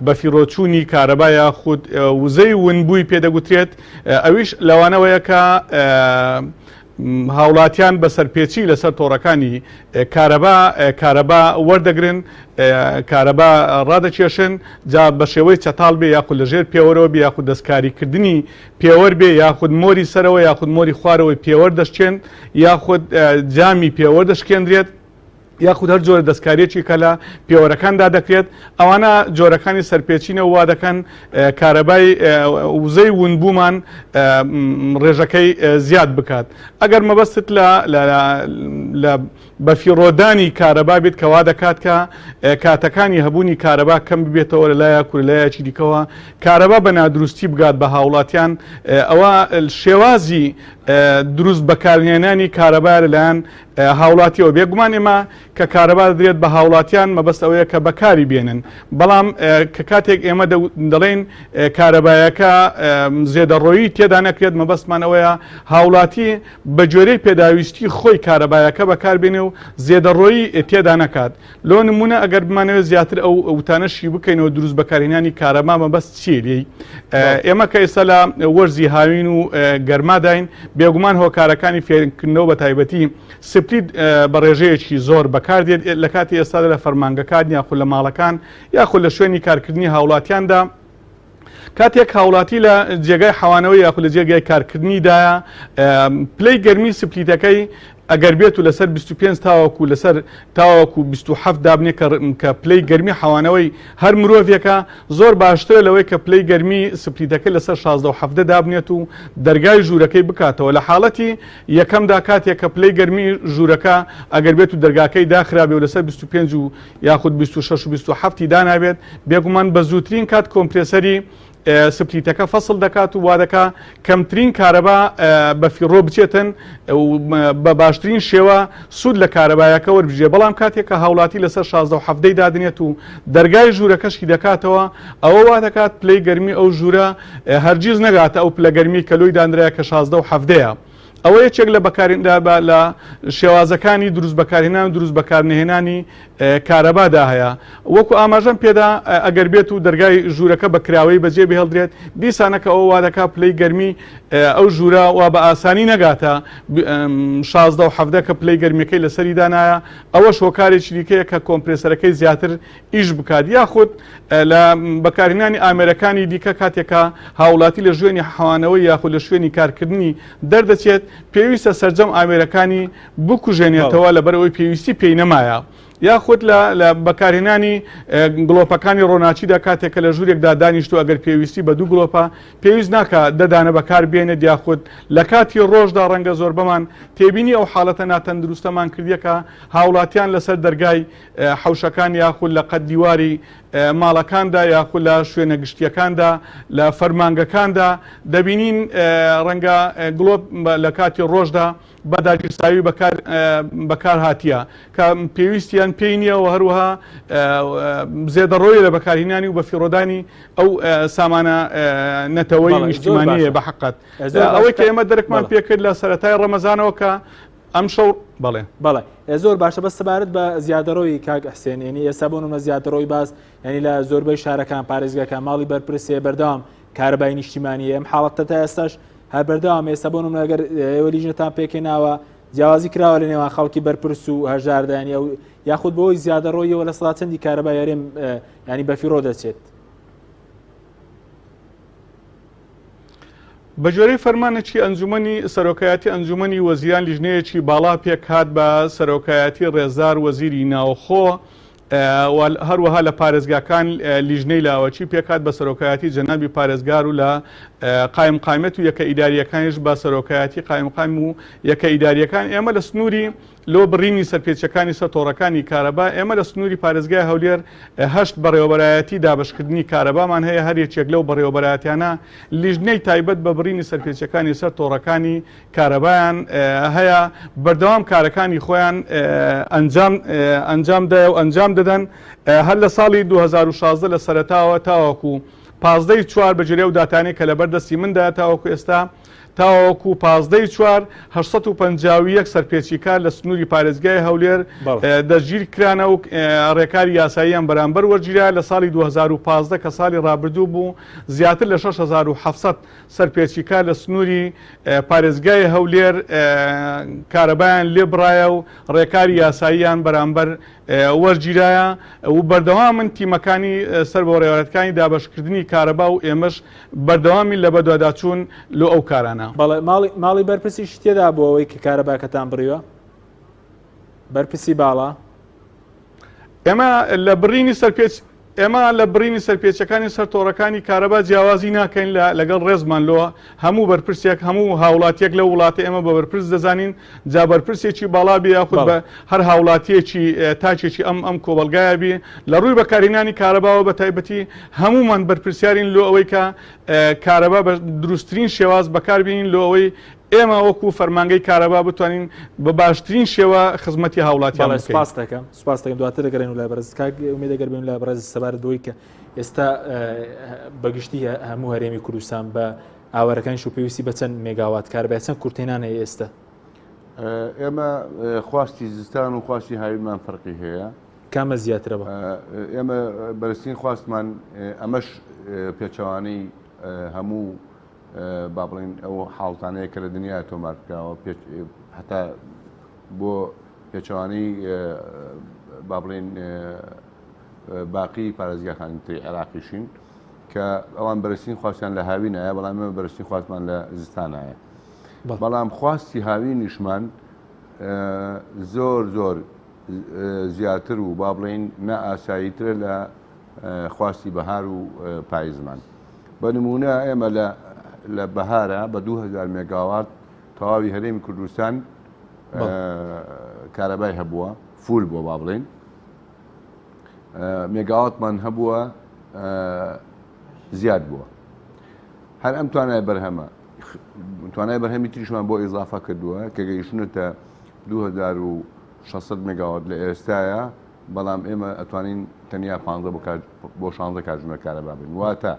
Speaker 4: بەفیڕۆچوونی کارەبا یاخود وزەی ونبووی پێدەگوترێت، ئەویش لەوانەوەیە کە هاوڵاتیان بە سەرپێچی لەسەر تۆڕەکانی کارەبا کارەبا وەردەگرن، کارەبا ڕادەکێشن، جا بە شێوەی چەتاڵ بێ یاخود لە ژێر پێوەرەوە بێ یاخود دەستکاریکردنی پێوەر بێ یاخود مۆری سەرەوە یاخود مۆری خوارەوەی پێوەر دەشکێن یاخود جامی پێوەر دەشکێندرێت. یاخود هەر جۆرە دەستکاریەکی کە لە پێوەرەکاندا دەکرێت، ئەوانە جۆرەکانی سەرپێچینە و وادەکەن کارەبای وزەی ونبوومان ڕێژەکەی زیاد بکات. ئەگەر مەبەستت لە لە بەفیڕۆدانی کارەبا بێت کە وا دەکات کە کاتەکانی هەبوونی کارەبا کەم ببێتەوە لە لایەک و لە لایەکی دیکەوە کارەبا بە نادروستی بگات بە هاوڵاتیان، ئەوە شێوازی دروست بەکارهێنانی کارەبا لەلایەن هاوڵاتیەوە. بێگومان ئێمە کە کارەبا دەدرێت بە هاوڵاتیان مەبەست ئەوەیە کە بەکاری بێنن، بەڵام کە کاتێک ئێمە دەڵێین کارەبایەکە زێدەڕۆیی تێدا نەکرێت مەبەستمان ئەوەیە هاوڵاتی بە گوێرەی پێداویستی خۆی کارەبایەکە بەکاربێنێ و زێدەڕۆیی تێدا نەکات. لۆ نمونە ئەگەر بمانەوێت زیاتر ئەو وتانە شی بکەینەوە دروست بەکارهێنانی کارەبا مەبەست چییە لێی؟ ئێمە کە ئێستا لە وەرزی هاوین و گەرماداین بێگومان هۆکارەکانی فێنکردنەوە بە تایبەتی split بە ڕێژەیەکی زۆر بەکاردێت لە کاتی ئێستادا لە فەرمانگەکان یاخود لە ماڵەکان یاخود لە شوێنی کارکردنی هاوڵاتیاندا. کاتێک هاوڵاتی لە جێگای حەوانەوە یاخود لە جێگای کارکردنیدایە پلەی گەرمی split ەکەی ئەگەر بێت و لەسەر 25 تاوەکو لەسەر تاوەکو 27 دابنێ کە پلەی گەرمی حەوانەوەی هەر مرۆڤێکە زۆر باشترە لەوەی کە پلەی گەرمی split ەکە لەسەر 16 و 17 دابنێت و دەرگای ژوورەکەی بکاتەوە لە حاڵەتی یەکەمدا کاتێک کە پلەی گەرمی ژوورەکە ئەگەر بێت و دەرگاکەی داخرابێ و لەسەر 25 و یاخود 26 و 27 ی دانابێت، بێگومان بە زووترین کات کۆمپرێسەری split ەکە فەسڵ دەکات و وادەکا کەمترین کارەبا بە فیڕۆ بچێتن و بە باشترین شێوە سوود لە کارەبایەکە وەربگیرێ، بەڵام کاتێک کە هاوڵاتی لەسەر 16 و 17 دادنێت و دەرگای ژوورەکەشی دەکاتەوە ئەوە وا دەکات پلەی گەرمی ئەو ژوورە هەرگیز نەگاتە ئەو پلە گەرمی کە لۆی دانرایە کە 16 و 17ە. ئەوە یەکێک لە لە شێوازەکانی دروست بەکارهێنان و دروست بەکارنەهێنانی کارەبادا هەیە. وەکو ئاماژەم پێدا ئەگەر بێت و دەرگای ژوورەکە بە کراوەیی بەجێ بهێڵدرێت دیسانەکە ئەوە وا دەکات پلەی گەرمی ئەو ژوورە وا بە ئاسانی نەگاتە 16 و 17 کە پلەی گەرمیەکەی لەسەری دانایە، ئەوەش هۆکارێکی دیکەیە کە کۆمپرێسەرەکەی زیاتر ئیش بکات یاخود لە بەکارهێنانی ئامێرەکانی دیکە کاتێک کە هاوڵاتی لە ژوێنی حەوانەوەی یاخود لە شوێنی کارکردنی دەردەچێت پێویستە سەرجەم ئامێرەکانی بکوژێنێتەوە لەبەرئەوەی پێویستی پێی نەمایە یاخود لە بەکارهێنانی گڵۆپەکانی ڕۆناچیدا کاتێک کە لە ژوورێکدا دانیشتوو ئەگەر پێویستی بە دوو گڵۆپە پێویست ناکا دە دانە بەکار بێنێت یاخود لە کاتی ڕۆژدا ڕەنگە زۆربەمان تێبینی ئەو حاڵەتە ناتەندروستەمان کردیە کە هاوڵاتیان لەسەر دەرگای حەوشەکان یاخود لە قەد دیواری ماڵەکاندا یاخود لە شوێنە گشتیەکاندا لە فەرمانگەکاندا دەبینین ڕەنگە گڵۆپ لە کاتی ڕۆژدا بە داگیرساوی بەکار هاتیە کە پێویستیان پێی نییە و هەروەها زێدەڕۆیە لە بەکارهینانی و بەفیڕۆدانی ئەو سامانە نەتەوەی نیشتیمانیە بە حەقەت ئەوەی کە ئێمە دەرکمان پێکرد لە سەرەتای ڕەمەزانەوە کە ئەمشەو بەڵێ.
Speaker 1: بەڵێ زۆر باشە بەس سەبارەت بە زیادەڕۆیی کاک حسێن یعنی ئێستا بۆ نمونە زیادەڕۆی باس یعنی لە زۆربەی شارەکان پارێزگاکان ماڵی بەرپرسێ بەردەوام کارەبای نیشتیمانی ئەم حاڵەتە تا ئێستاش هەر بەردەوام ئێستا بۆ نمونە ئەگەر ئێوە لیژنەتان پێکهێناوە جیاوازی کراوە لە نێوان خەڵکی بەرپرس و هەژاردانی ئەو یاخود بۆی زیادەڕۆیەوە لە سەدا چەندی کارەبای هەرێم ینی بەفیڕۆ دەچێت؟
Speaker 4: بەگوێرەی فەرمانێکی ئەنجومەنی سەرۆکایەتی ئەنجومەنی وەزیران لیژنەیەکی باڵا پێکهات بە سەرۆکایەتی ڕێزدار وەزیری ناوخۆ و هەروەها لە پارێزگاکان لیژنەی لاوەکی پێکهات بە سەرۆکایەتی جەنابی پارێزگار و لە قایمقامیەت و یەکە ئیدارییەکانیش بە سەرۆکایەتی قایمقام و یەکە ئیدارییەکان ئێمە لە سنووری لۆ بڕینی سەرپێچیەکانی سەر تۆڕەکانی کارەبا، ئێمە لە سنووری پارێزگای هەولێر هەشت بەڕێوەبەرایەتی دابەشکردنی کارەبامان هەیە، هەر یەکێک لەو بەڕێوەبەرایەتیانە لیژنەی تایبەت بە بڕینی سەرپێچیەکانی سەر تۆڕەکانی کارەبایان هەیە، بەردەوام کارەکانی خۆیان ئەنجام ئەنجامدایە و ئەنجام دەدەن، هەر لە ساڵی 2016 لە سەرەتاوە تاوەکو. 15 ی چوار بە گوێرەی ئەو داتانەی کە لەبەر دەستی مندایە تاوەکو ئێستا تاوەکو 15 ی چوار 851 سەرپێچیکار لە سنووری پارێزگای هەولێر دەستگیر کرانە و ڕێکاری یاساییان بەرامبەر وەرگیرا. لە ساڵی 2015 کە ساڵی ڕابردوو بوو زیاتر لە 6700 سەرپێچیکار لە سنووری پارێزگای هەولێر کارەبایان لێ بڕایە و ڕێکاری یاساییان بەرامبەر وەرگیرایە و بەردەوامن تیمەکانی سەر بە بەڕێوەبەرایەتەکانی دابەشکردنی کارەبا و ئێمەش بەردەوامین لە بەدواداچوون لۆ ئەو کارانە.
Speaker 1: بەڵێ ماڵی بەرپرسیش تێدا بوو ئەوەی کە کارەباکەتان بڕیوە؟ بەرپرسی باڵا؟
Speaker 4: ئێمە لە بڕینی سەرپێچ ئێمە لە بڕینی سەرپێچەکانی سەر تۆڕەکانی کارەبا جیاوازی ناکەین لە لەگەڵ ڕێزمان لۆ هەموو بەرپرسێک هەموو هاوڵاتیەک لەو وڵاتە ئێمە بە بەرپرس دەزانین جا بەرپرسێکی باڵا بێ یاخود بە هەر هاوڵاتیەکی تاکێکی ئەم ئەم کۆمەڵگایە بی لە ڕووی بەکارهێنانی کارەباوە بە تایبەتی هەموومان بەرپرسیارین لۆ ئەوەی کە کارەبا بە دروستترین شێواز بەکاربێنین لۆ ئەوەی ئێمە وەکو فەرمانگەی کارەبا بتوانین بە باشترین شێوە خزمەتی هاوڵاتیان
Speaker 1: بکەین.
Speaker 4: سپاس
Speaker 1: دەکەم سپاس دەکەم دواتر دەگەڕێن لای بەڕێز کاک ئومێد ئەگەر بێن لای بەڕێز سەبارەت بەوەی کە ئێستا بەگشتی هەموو هەرێمی کوردستان بە ئاوارەکانیش و پێویستی بە چەند مێگاوات کارەبای چەند کورتهێنان هەیە ئێستا؟
Speaker 3: ئێمە خواستی زستان و خواستی هاوینمان فەرقی هەیە.
Speaker 1: کامە زیاترە بە؟
Speaker 3: ئێمە بەرزترین خواستمان ئەمەش پێچەوانەی هەموو با بڵێین ئەو حاڵتانەیە کە لە دنیا تۆمار کراوە هەتا بۆ پێچەوانەی با بڵێین باقی پارێزگاکانی تری عێراقیشین کە ئەوان بەرزترین خواستیان لە هاوینایە بەڵام ئێمە بەرزترین خواستمان لە زستانایە بەڵام خواستی هاوینیشمان زۆر زۆر زیاتر و با بڵێین نائاساییترە لە خواستی بەهار و پایزمان. بە نموونە ئێمە لە لە بەهارە بە 2000 مێگاوات تەواوی هەرێمی کوردستان کارەبای هەبووە فول بووە با بڵێین مێگاواتمان هەبووە زیاد بووە هەر ئەم توانای بەرهەمە توانای بەرهەمی تریشمان بۆ ئیزافە کردووە کە گەیشتونەتە 2600 مێگاوات لە ئێستاە بەڵام ئێمە ئەتوانین تەنیا 15 بۆ بۆ 16 کاتژمێر کارەبا بین واتە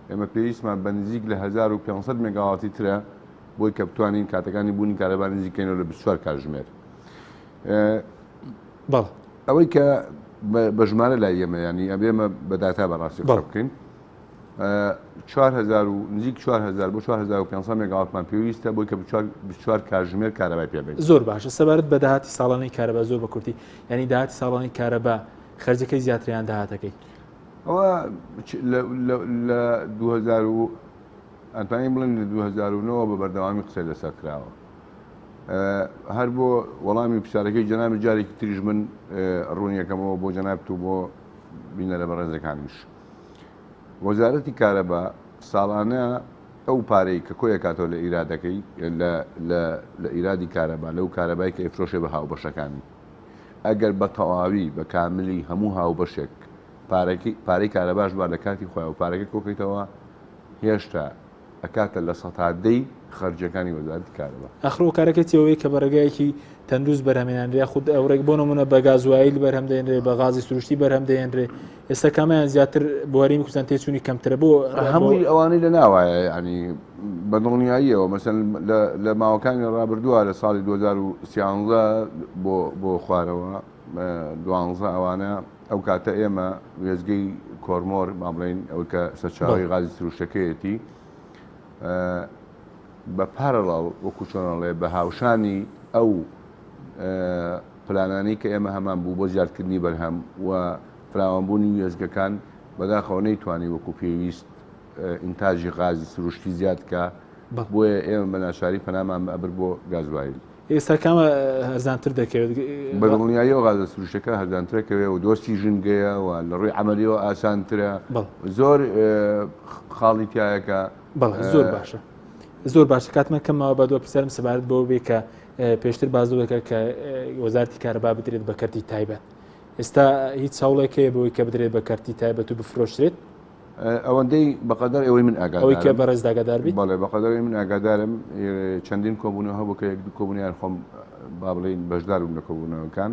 Speaker 3: ئێمە پێویستمان بە نزیک لە 1500 مێگاواتی ترە بۆی کە بتوانین کاتەکانی بوونی کارەبا نزیکەینەوە لە 24 کاتژمێر.
Speaker 1: بەڵێ.
Speaker 3: ئەوەی کە بە ژمارە لای ئێمە ینی ئەبێمە بە داتا بەڕاستی قسە بکەین 4000 و نزیک 4000 بۆ 4500 مێگاواتمان پێویستە بۆی کە 24 کاتژمێر کارەبای پێ بین.
Speaker 1: زۆر باشە سەبارەت بە داهاتی ساڵانەی کارەبا زۆر بە کورتی یعنی داهاتی ساڵانەی کارەبا خەرجەکەی زیاترە یان داهاتەکەی؟
Speaker 3: ئەوە لە 2000 و ئەتوانین بڵێن لە 2009 بە بەردەوامی قسەی لەسەر کراوە. هەر بۆ وەڵامی پرسیارەکەی جەنابت جارێکی تریش من ڕوونیەکەمەوە بۆ جەنابت و بۆ بینەرە بەڕێزەکانیش. وەزارەتی کارەبا ساڵانە ئەو پارەی کە کۆیەکاتەوە لە ئیرادەکەی لە ئیرادی کارەبا لەو کارەبای کە ئەیفرۆشێ بە هاوبەشەکانی ئەگەر بە تەواوی بە کاملی هەموو هاوبەشێک پارەی کارەباش با لە کاتی خۆی و پارەکە کۆکەیتەوە هێشتا ئەکاتە لە سەتا دەی خەرجیەکانی وەزارەتی کارەبا.
Speaker 1: ئاخر هۆکارەکەی چیە ئەوەی کە بە ڕێگایەکی تەندروست بەرهەمێنانرێ یاخود ئەو ڕێگ بۆ نمونە بە گازوایل بەرهەم دەێنرێ بە غازی سروشتی بەرهەم دەێنرێ ئێستا کامیان زیاتر بۆ هەرێمی کوردستان تێچوونی کەمترە بۆ
Speaker 3: هەمووی ئەوانەی لە ناوایە ینی بە دڵنیاییەوە مەسەن لە ماوەکانی ڕابردووە لە ساڵی 2013 بۆ بۆ خوارەوە دوانزە ئەوانە ئەو کاتە ئێمە وێستگەی کۆرمۆر با بڵێین ئەوەی کە سەرچاوەی غازی سروشتەکەیەتی بە پارەڵاڵ وەکو چۆنەڵێ بە هاوشانی ئەو پلانانی کە ئێمە هەمان بوو بۆ زیادکردنی بەرهەم و فراوانبوونی وێستگەکان بەداخەوە نەیتوانی وەکو پێویست ئینتاجی غازی سروشتی زیاد کە بۆیە ئێمە بە ناچاری پەنامان ئەبرد بۆ گازوایل.
Speaker 1: ئێستا کامە هەرزانتر دەکەوێت؟
Speaker 3: بە دڵنیاییەوە غازە سروشتەکە هەرزانترە کەوێ و دۆستی ژینگەیە و لە ڕووی عەمەلیەوە ئاسانترە. زۆر خاڵی تایە کە
Speaker 1: بەڵێ زۆر باشە. زۆر باشە کاتمان کەم ماوە بە دو پرسیارم سەبارەت بەوە بێ کە پێشتر باس لەوە دەکرد کە وەزارەتی کارەبا بدرێت بە کەرتی تایبەت ئێستا هیچ هەوڵێک هەیە بۆی کە بدرێت بە کەرتی تایبەت و بفرۆشرێت؟
Speaker 3: ئەوەندەی بەقەدەر ئەوەی من ئاگادارم
Speaker 1: ئەوەی کە بەڕێز ئاگادار بیت
Speaker 3: بەڵێ بەقەدەر ئەوەی من ئاگادارم چەندین کۆبوونەوە هەبوو کە یەک دوو کۆبوونیان خۆم با بڵێین بەشدار بووم لە کۆبوونەوەکان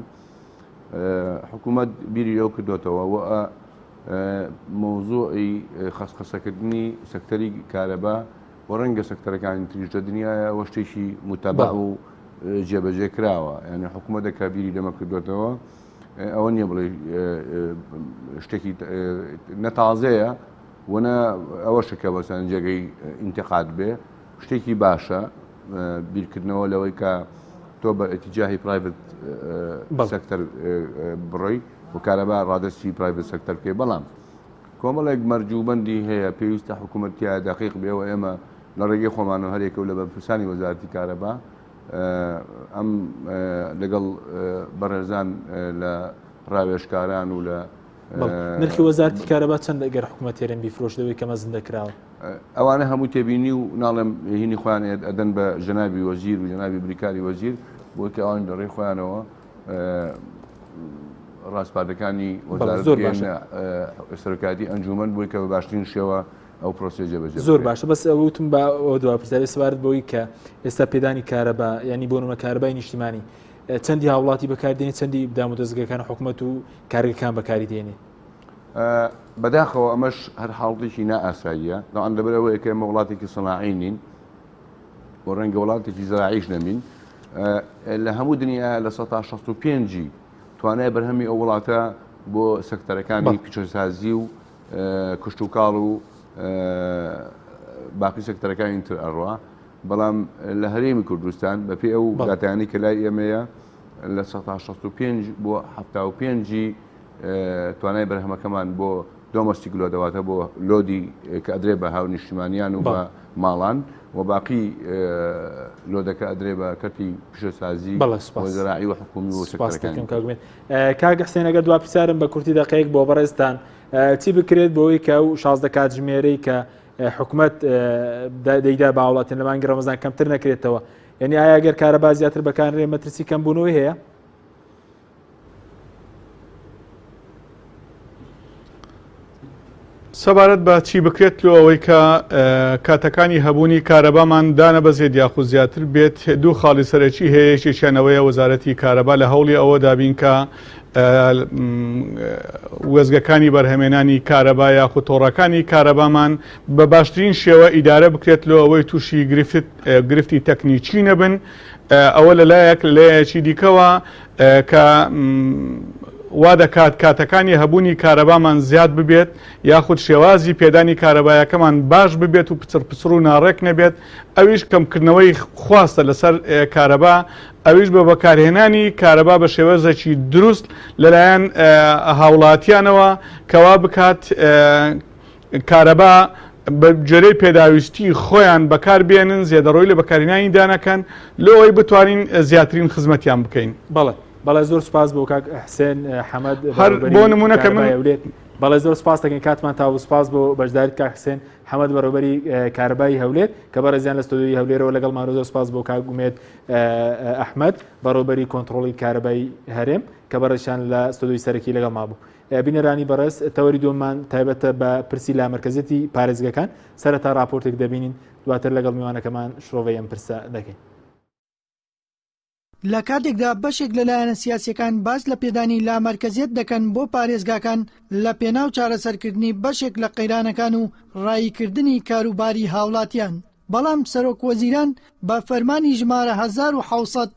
Speaker 3: حکوومەت بیری لەو کردوتەوە و مەوزوعی خەسخەسەکردنی سەکتەری کارەبا و ڕەنگە سەکتەرەکانی تریش لە دنیاە وە شتێکی متەبع و جێبەجێ کراوە یعنی حکوومەتە کە بیری لەمە کردوێتەوە ئەوە نییە بڵێ شتێکی نەتازەیە وەنە ئەوەشە کە بەسەن جێگەی ئینتقاد بێ شتێکی باشە بیرکردنەوە لەوەی کە تۆ بە ئەتیجاهی private sector بڕۆی و کارەبا ڕادەستی private sector بکەی بەڵام کۆمەڵێک مەرج و بەندی هەیە پێویستە حکوومەت تیا دەقیق بێ و ئێمە لە ڕێگەی خۆمانەوە هەرێکە و لە بەرپرسانی وەزارەتی کارەبا ئەم لەگەڵ بەڕێزان لە ڕاوێژکاران و لە
Speaker 1: نرخی وەزارتی کارەبا چەند ئەگەر حکوومەت هەرێم بیفرۆش دەوەی کە مەزندە کراوە؟
Speaker 3: ئەوانە هەموو تێبینی و ناڵێم هینی خۆیان ئەدەن بە جەنابی وەزیر و جەنابی بریکاری وەزیر بۆی کە ئەوان لە ڕێی خۆیانەوە ڕاسپاردەکانی وەزارەت
Speaker 1: زۆر باشە
Speaker 3: سەرۆکایەتی ئەنجومەن بۆی کە بە باشترین شێوە ئەو پرۆسەیە جێبەجێ
Speaker 1: زۆر باشە بەس ئەوە وتم بە ئەوە دوا پرسیاری سەبارەت بەوەی کە ئێستا پێدانی کارەبا ینی بۆ نمونە کارەبای نیشتیمانی چەندی هاوڵاتی بەکاردێنێ چەندی دامودەزگەکان حکوومەت و کارگەکان بەکاری دێنێ
Speaker 3: بەداخەوە ئەمەش هەر حاڵتێکی نائاساییە داوان لەبەرەوەیە کە ئێمە وڵاتێکی سەناعی نین و ڕەنگە وڵاتێکی زراعیش نەبین لە هەموو دنیا لە 65 توانای بەرهەمی ئەو وڵاتە بۆ سەکتەرەکانی پیشەسازی و کشتتوکاڵ و باقی سەکتەرەکانی تر ئەڕوا بەڵام لە هەرێمی کوردستان بەپێی ئەو داتایانەی کە لای ئێمەیە لە 65 بۆ 75 توانای بەرهەمەکەمان بۆ domestic load ە واتە بۆ load ی کە ئەدرێ بە هاونیشتیمانیان و بە ماڵان و باقی load ەکە ئەدرێ بە کەرتی پیشەسازی و زراعی و حکومی و سەکتەرەکان.
Speaker 1: کاک حسێن ئەگەر دوا پرسیارم بە کورتی دەقەیەک بۆ بەڕێزتان چی بکرێت بۆی کە ئەو 16 کاتژمێرەی کە حکومەت دەیدا بە هاوڵاتیان لە مانگی ڕەمەزان کەمتر نەکرێتەوە یعنی ئایا گەر کارەبا زیاتر بەکارێ مەترسی کەمبوونەوەی هەیە؟
Speaker 4: سەبارەت بە چی بکرێت لۆ ئەوەی کە کاتەکانی هەبوونی کارەبامان دانەبەزێت یاخود زیاتر بێت دوو خاڵی سەرەکی هەیە یەکێکیان ئەوەیە وەزارەتی کارەبا لە هەوڵی ئەوە دابین کە وێزگەکانی بەرهەمێنانی کارەبا یاخود تۆڕەکانی کارەبامان بە باشترین شێوە ئیدارە بکرێت لۆ ئەوەی تووشی گرفت گرفتی تەکنیکی نەبن ئەوە لەلایەک لەلایەکی دیکەوە کە وا دەکات کاتەکانی هەبوونی کارەبامان زیاد ببێت یاخود شێوازی پێدانی کارەبایەکەمان باش ببێت و پچڕ پچڕ و ناڕێک نەبێت ئەویش کەمکردنەوەی خواستە لەسەر کارەبا ئەویش بە بەکارهێنانی کارەبا بە شێوازێکی دروست لەلایەن هاوڵاتیانەوە کەوا بکات کارەبا بە گوێرەی پێداویستی خۆیان بەکار بێنن، زێدەڕۆیی لە بەکارهێنانیدا نەکەن، لۆ ئەوەی بتوانین زیاترین خزمەتیان بکەین.
Speaker 1: بەڵێ بەڵێ زۆر سوپاس بۆ کاک حسێن حەمەد
Speaker 4: هەر بۆ نمونە کە من
Speaker 1: هەولێر بەڵێ زۆر سوپاس دەکەین کاتمان تا و سوپاس بۆ بەشداریت کاک حسێن حەمەد بەڕێوەبەری کارەبای هەولێر کە بەڕێزیان لە ستۆدیۆی هەولێرەوە لەگەڵمان زۆر سوپاس بۆ کاک ئومێد ئەحمەد بەڕێوەبەری کۆنتڕۆڵی کارەبای هەرێم کە بەڕێزیان لە ستۆدیۆی سەرەکی لەگەڵما بوو. بینەرانی بەڕێز تەوەری دووەممان تایبەتە بە پرسی لامەرکەزیەتی پارێزگەکان سەرەتا راپۆرتێک دەبینین دواتر لەگەڵ میوانەکەمان شرۆڤەی ئەم پرسە دەکەین.
Speaker 5: لە کاتێکدا بەشێک لە لایەنە سیاسیەکان باس لە پێدانی لامەرکەزیەت دەکەن بۆ پارێزگاکان لە پێناو چارەسەرکردنی بەشێک لە قەیرانەکان و ڕاییکردنی کاروباری هاوڵاتیان، بەڵام سەرۆک وەزیران بە فەرمانی ژمارە 1700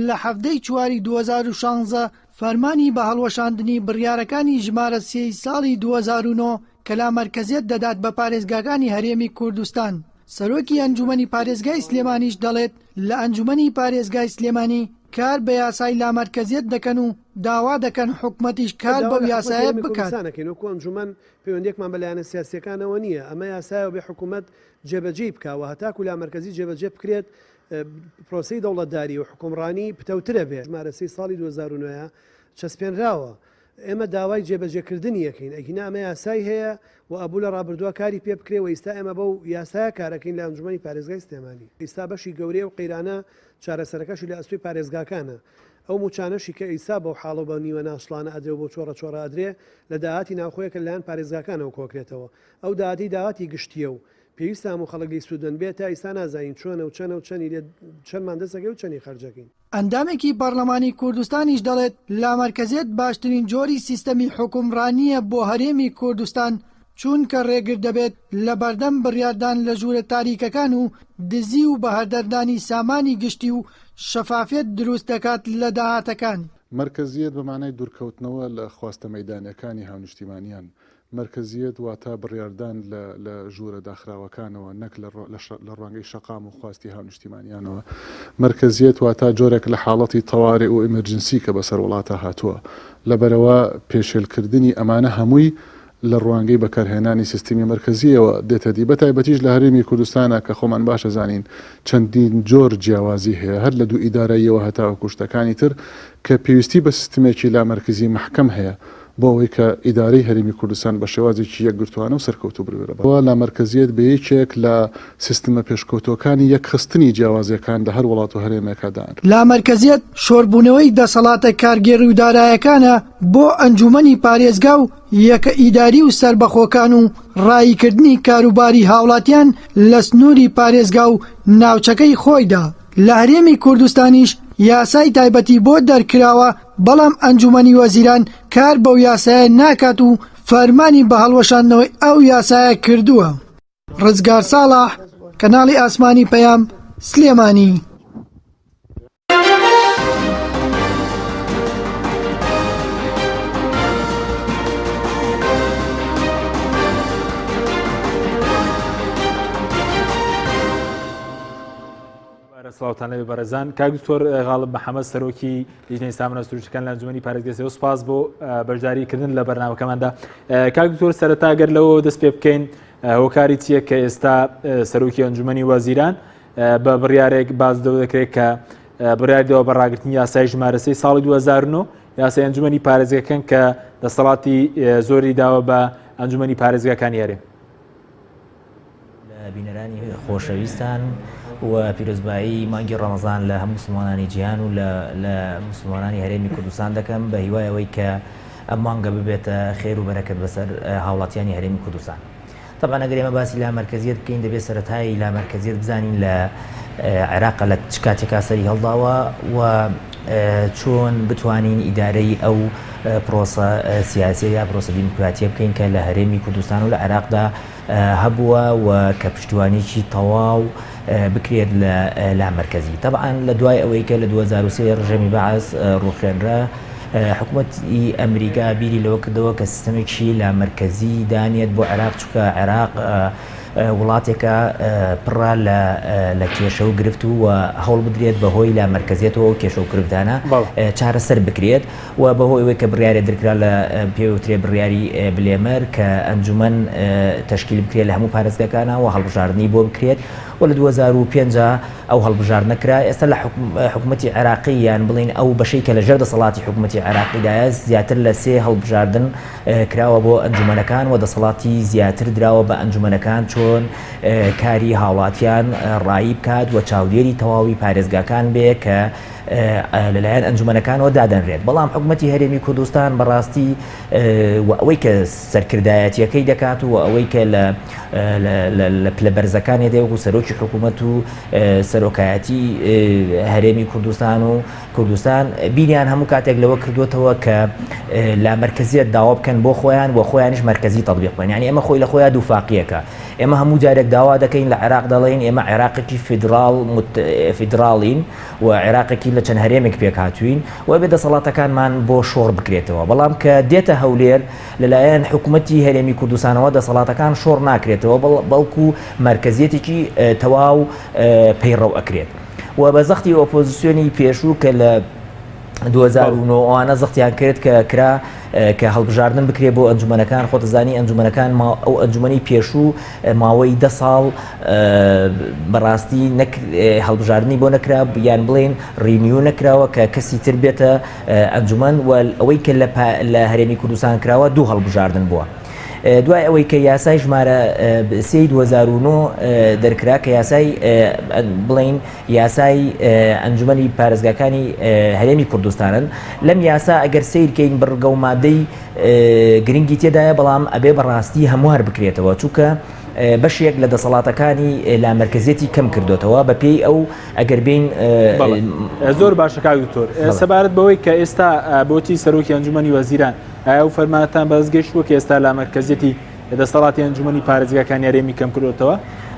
Speaker 5: لە 17 ی چواری 2016 فەرمانی بە هەڵوەشاندنی بڕیارەکانی ژمارە سێی ساڵی 2009 کە لامەرکەزیەت دەدات بە پارێزگاکانی هەرێمی کوردستان. سەرۆکی ئەنجومەنی پارێزگای سلێمانیش دەڵێت، لە ئەنجومەنی پارێزگای سلێمانی کار بە یاسای لامەرکەزیەت دەکەن و داوا دەکەن حکومەتیش کار
Speaker 6: داوا
Speaker 5: بەو
Speaker 6: لە حکومەتی
Speaker 5: یاسایە
Speaker 6: هەرێمی
Speaker 5: بکات.
Speaker 6: کوردستان ئەکەین وەکو ئەنجومەن پەیوەندیەکمان بە لایەنە سیاسیەکانەوە نییە، ئەمە یاسایە و بێ حکومەت جێبەجێی بکا و هەتاکو لامەرکەزی جێبەجێ بکرێت پرۆسەی دەوڵەتداری و حوکمڕانی پتەوترە بێ. ژمارە سێی ساڵی 2009 چەسپێنراوە. ئێمە داوای جێبەجێکردنی ئەکەین، ئەگینا ئەمە یاسای هەیە و ئەبوو لە ڕابردووە کاری پێ بکرێ و ئیستا ئێمە بەو یاسایە کارەکەین لە ئەنجومەنی پارێزگای سلێمانی. ئیستا بەشی گەورەی ئەو قەیرانە چارەسەرەکەشی لە ئەستۆی پارێزگاکانە. ئەو مووچانەشی کە ئیستا بەو حاڵە و بە نیوە ناسڵانە ئەدرێ و بەو چۆڕە چۆڕە ئەدرێ لە داهاتی ناوخۆیە کە لەلایەن پارێزگاکانەوە کۆکرێتەوە. ئەو داهاتەی داهاتی گشتییە و. پێویستە هەموو خەڵک لێی سوودمەند بێت، تا ئیستا نازانین چۆنە و چەنە و چەنی لێ چەندمان دەست ئەکەوێ و چەنی خەرج ئەکەین.
Speaker 5: ئەندامێکی پەڕلەمانی کوردستانیش دەڵێت، لامەرکەزیەت باشترین جۆری سیستەمی حوکمڕانییە بۆ هەرێمی کوردستان، چونکە ڕێگر دەبێت لە بەردەم بڕیاردان لە ژوورە تاریکەکان و دزی و بەهەدەردانی سامانی گشتی و شەفافیەت دروست دەکات لە داهاتەکان.
Speaker 7: مەرکەزیەت بە مانای دوورکەوتنەوە لە خواستە مەیدانیەکانی هاونیشتیمانیان، مەرکەزیەت واتە بڕیاردان لە لە ژوورە داخراوەکانەوە نەک لە لە ڕوانگەی شەقام و خواستی هاونیشتیمانیانەوە. مەرکەزیەت واتە جۆرێک لە حاڵەتی تەوارئ و ئیمرجنسی کە بەسەر وڵاتا هاتووە. لەبەرئەوە پێشێلکردنی ئەمانە هەمووی لە ڕوانگەی بەکارهێنانی سیستمی مەرکەزییەوە دێتە دی، بەتایبەتیش لە هەرێمی کوردستانا کە خۆمان باش ئەزانین چەندین جۆر جیاوازی هەیە هەر لە دوو ئیدارەییەوە هەتاوەکو شتەکانی تر کە پێویستی بە سیستمێکی لامەرکزی مەحکەم هەیە بۆ ئەوەی کە ئیدارەی هەرێمی کوردستان بە شێوازێکی یەکگرتووانە و سەرکەوتوو ببرێ بەڕێوە. لامەرکەزییەت بە یەکێک لە سیستمە پێشکەوتووەکانی یەکخستنی جیاوازییەکان لە هەر وڵات و هەرێمێکا دائەنرێت.
Speaker 5: لامەرکەزییەت شۆربوونەوەی دەسەڵاتە کارگێڕی و دارایەکانە بۆ ئەنجوومەنی پارێزگا و یەکە ئیداری و سەربەخۆکان و ڕاییکردنی کاروباری هاوڵاتیان لە سنووری پارێزگا و ناوچەکەی خۆیدا. لە هەرێمی کوردستانیش یاسای تایبەتی بۆ دەرکراوە، بەڵام ئەنجومەنی وەزیران کار بەو یاسایە ناکات و فەرمانی بە هەڵوەشاندنەوەی ئەو یاسایە کردووە. ڕزگار ساڵح، کەناڵی ئاسمانی پەیام، سلێمانی.
Speaker 1: سڵاوتان لەبێ بەڕێزان کاک دکتۆر غاڵب محەممەد سەرۆکی لیژنەی سامانە سروشتەکان لە ئەنجومەنی پارێزگای سێوە سوپاس بۆ بەشداریکردن لە بەرنامەکەماندا کاک دکتۆر سەرەتا گەر لەوە دەست پێ بکەین هۆکاری چییە کە ئێستا سەرۆکی ئەنجومەنی وەزیران بە بڕیارێک باز دەوە دەکرێت کە بڕیار دەوە بە ڕاگرتنی یاسای ژمارە سێی ساڵی 2009 یاسای ئەنجومەنی پارێزگەکان کە دەسەڵاتی زۆری داوە بە ئەنجومەنی پارێزگاکانی هەرێم.
Speaker 8: لە بینەرانی خۆشەویستان و پیرۆزبایی مانگی ڕەمەزان لە هەموو موسڵمانانی جیهان و لە موسڵمانانی هەرێمی کوردستان دەکەم بە هیوای ئەوەی کە ئەم مانگە ببێتە خێر و بەرەکەت بەسەر هاوڵاتیانی هەرێمی کوردستان. تەبعەن ئەگەر ئێمە باسی لامەرکەزیەت بکەین دەبێت سەرەتای لامەرکەزیەت بزانین لە عێراق لە چ کاتێکا سەری هەڵداوە و چۆن بتوانین ئیدارەی ئەو پرۆسە سیاسیە یا پرۆسە دیموکراتیە بکەین کە لە هەرێمی کوردستان و لە عێراقدا هەبووە و کە پشتیوانیی تەواو بکرێت لە لامەرکەزی. تەبعەن لە دوای ئەوەی کە لە 2003 ڕژێمی بەعس ڕووخێنرا، حکوومەتی ئەمریکا بیری لەوە کردەوە کە سیستەمێکی لامەرکەزی دانێت بۆ عێراق، چونکە عێراق وڵاتێکە پڕە لە کێشە و گرفت و هەوڵ بدرێت بەهۆی لامەرکەزیەتەوە ئەو کێشە و گرفتانە چارەسەر بکرێت. و بەهۆی ئەوەی کە بڕیارێ درکرا لە پێ وترێ بڕیاری بلێمەر کە ئەنجومەن تەشکیل بکرێت لە هەموو پارێزگاکانە و هەڵبژاردنی بۆ بکرێت و لە 2005 ئەو هەڵبژاردنە کرا ئێستا لە حکوومەتی عێراقی یان بڵین ئەو بەشەی کە لە ژێر دەسەڵاتی حکوومەتی عێراقیدایە زیاتر لە سێ هەڵبژاردن کراوە بۆ ئەنجومەنەکان و دەسەڵاتی زیاتر دراوە بە ئەنجومەنەکان چۆن کاری هاوڵاتیان ڕایی بکات و چاودێری تەواوی پارێزگاکان بێ کە لەلایەن ئەنجومەنەکانەوە دادەنرێت، بەڵام حکومەتی هەرێمی کوردستان بەڕاستی و ئەوەی کە سەرکردایەتیەکەی دەکات و ئەوەی کە لە پلە بەرزەکانی دێ وەکو سەرۆکی حکوومەت و سەرۆکایەتی هەرێمی کوردستان و کوردستان بیریان هەموو کاتێک لەوە کردوێتەوە کە لامەرکەزیەت داوا بکەن بۆ خۆیان و خۆیانیش مەرکەزی تەطبیق بکەن یعنی ئەمە خۆی لە خۆیان دووفاقیەکە ئێمە هەموو جارێک داوا دەکەین لە عێراق دەڵێین ئێمە عێراقێکی فیدراڵ فیدراڵین و عێراقێکی لە چەند هەرێمێک پێکهاتووین و ئەبێ دەسەڵاتەکانمان بۆ شۆڕ بکرێتەوە بەڵام کە دێتە هەولێر لەلایەن حکوومەتی هەرێمی کوردستانەوە دەسەڵاتەکان شۆڕ ناکرێتەوە بەڵکو مەرکەزیەتێکی تەواو پەیڕەو ئەکرێت و بە زەختی ئۆپۆزیسیۆنی پێشوو کە لە 2009 ئەوانە زەختیان کرد کە کرا کە هەڵبژاردن بکرێت بۆ ئەنجومەنەکان خۆتەزانی ئەنجومەنەکان ئەو ئەنجومەنی پێشوو ماوەی دە ساڵ بەڕاستی هەڵبژاردنی بۆ نەکرا یان بڵێن renew نەکراوە کە کەسی تر بێتە ئەنجومەن و ئەوەی کە لە هەرێمی کوردستان کراوە دوو هەڵبژاردن بووە. دوای ئەوەی کە یاسای ژمارە سێی 2009 دەرکرا کە یاسای بڵین یاسای ئەنجومەنی پارێزگاکانی هەرێمی کوردستانن لەم یاسا ئەگەر سیرکەین بڕگە و مادەی گرنگی تێدایە بەڵام ئەبێ بەڕاستی هەموار بکرێتەوە چونکە بەشێک لە دەسەڵاتەکانی لامەرکەزیەتی کەم کردوتەوە بە پێی ئەو ئەگەر بین
Speaker 1: زۆر باشە کاک دکتۆر سەبارەت بەوەی کە ئێستا بۆچی سەرۆکی ئەنجومەنی وەزیران ئایا ئەو فەرمانەتان بەدەست گەیشتووە کە ئێستا لامەرکەزیەتی دەسەڵاتی ئەنجومەنی پارێزگاکانی هەرێمی کەم کردۆتەوە؟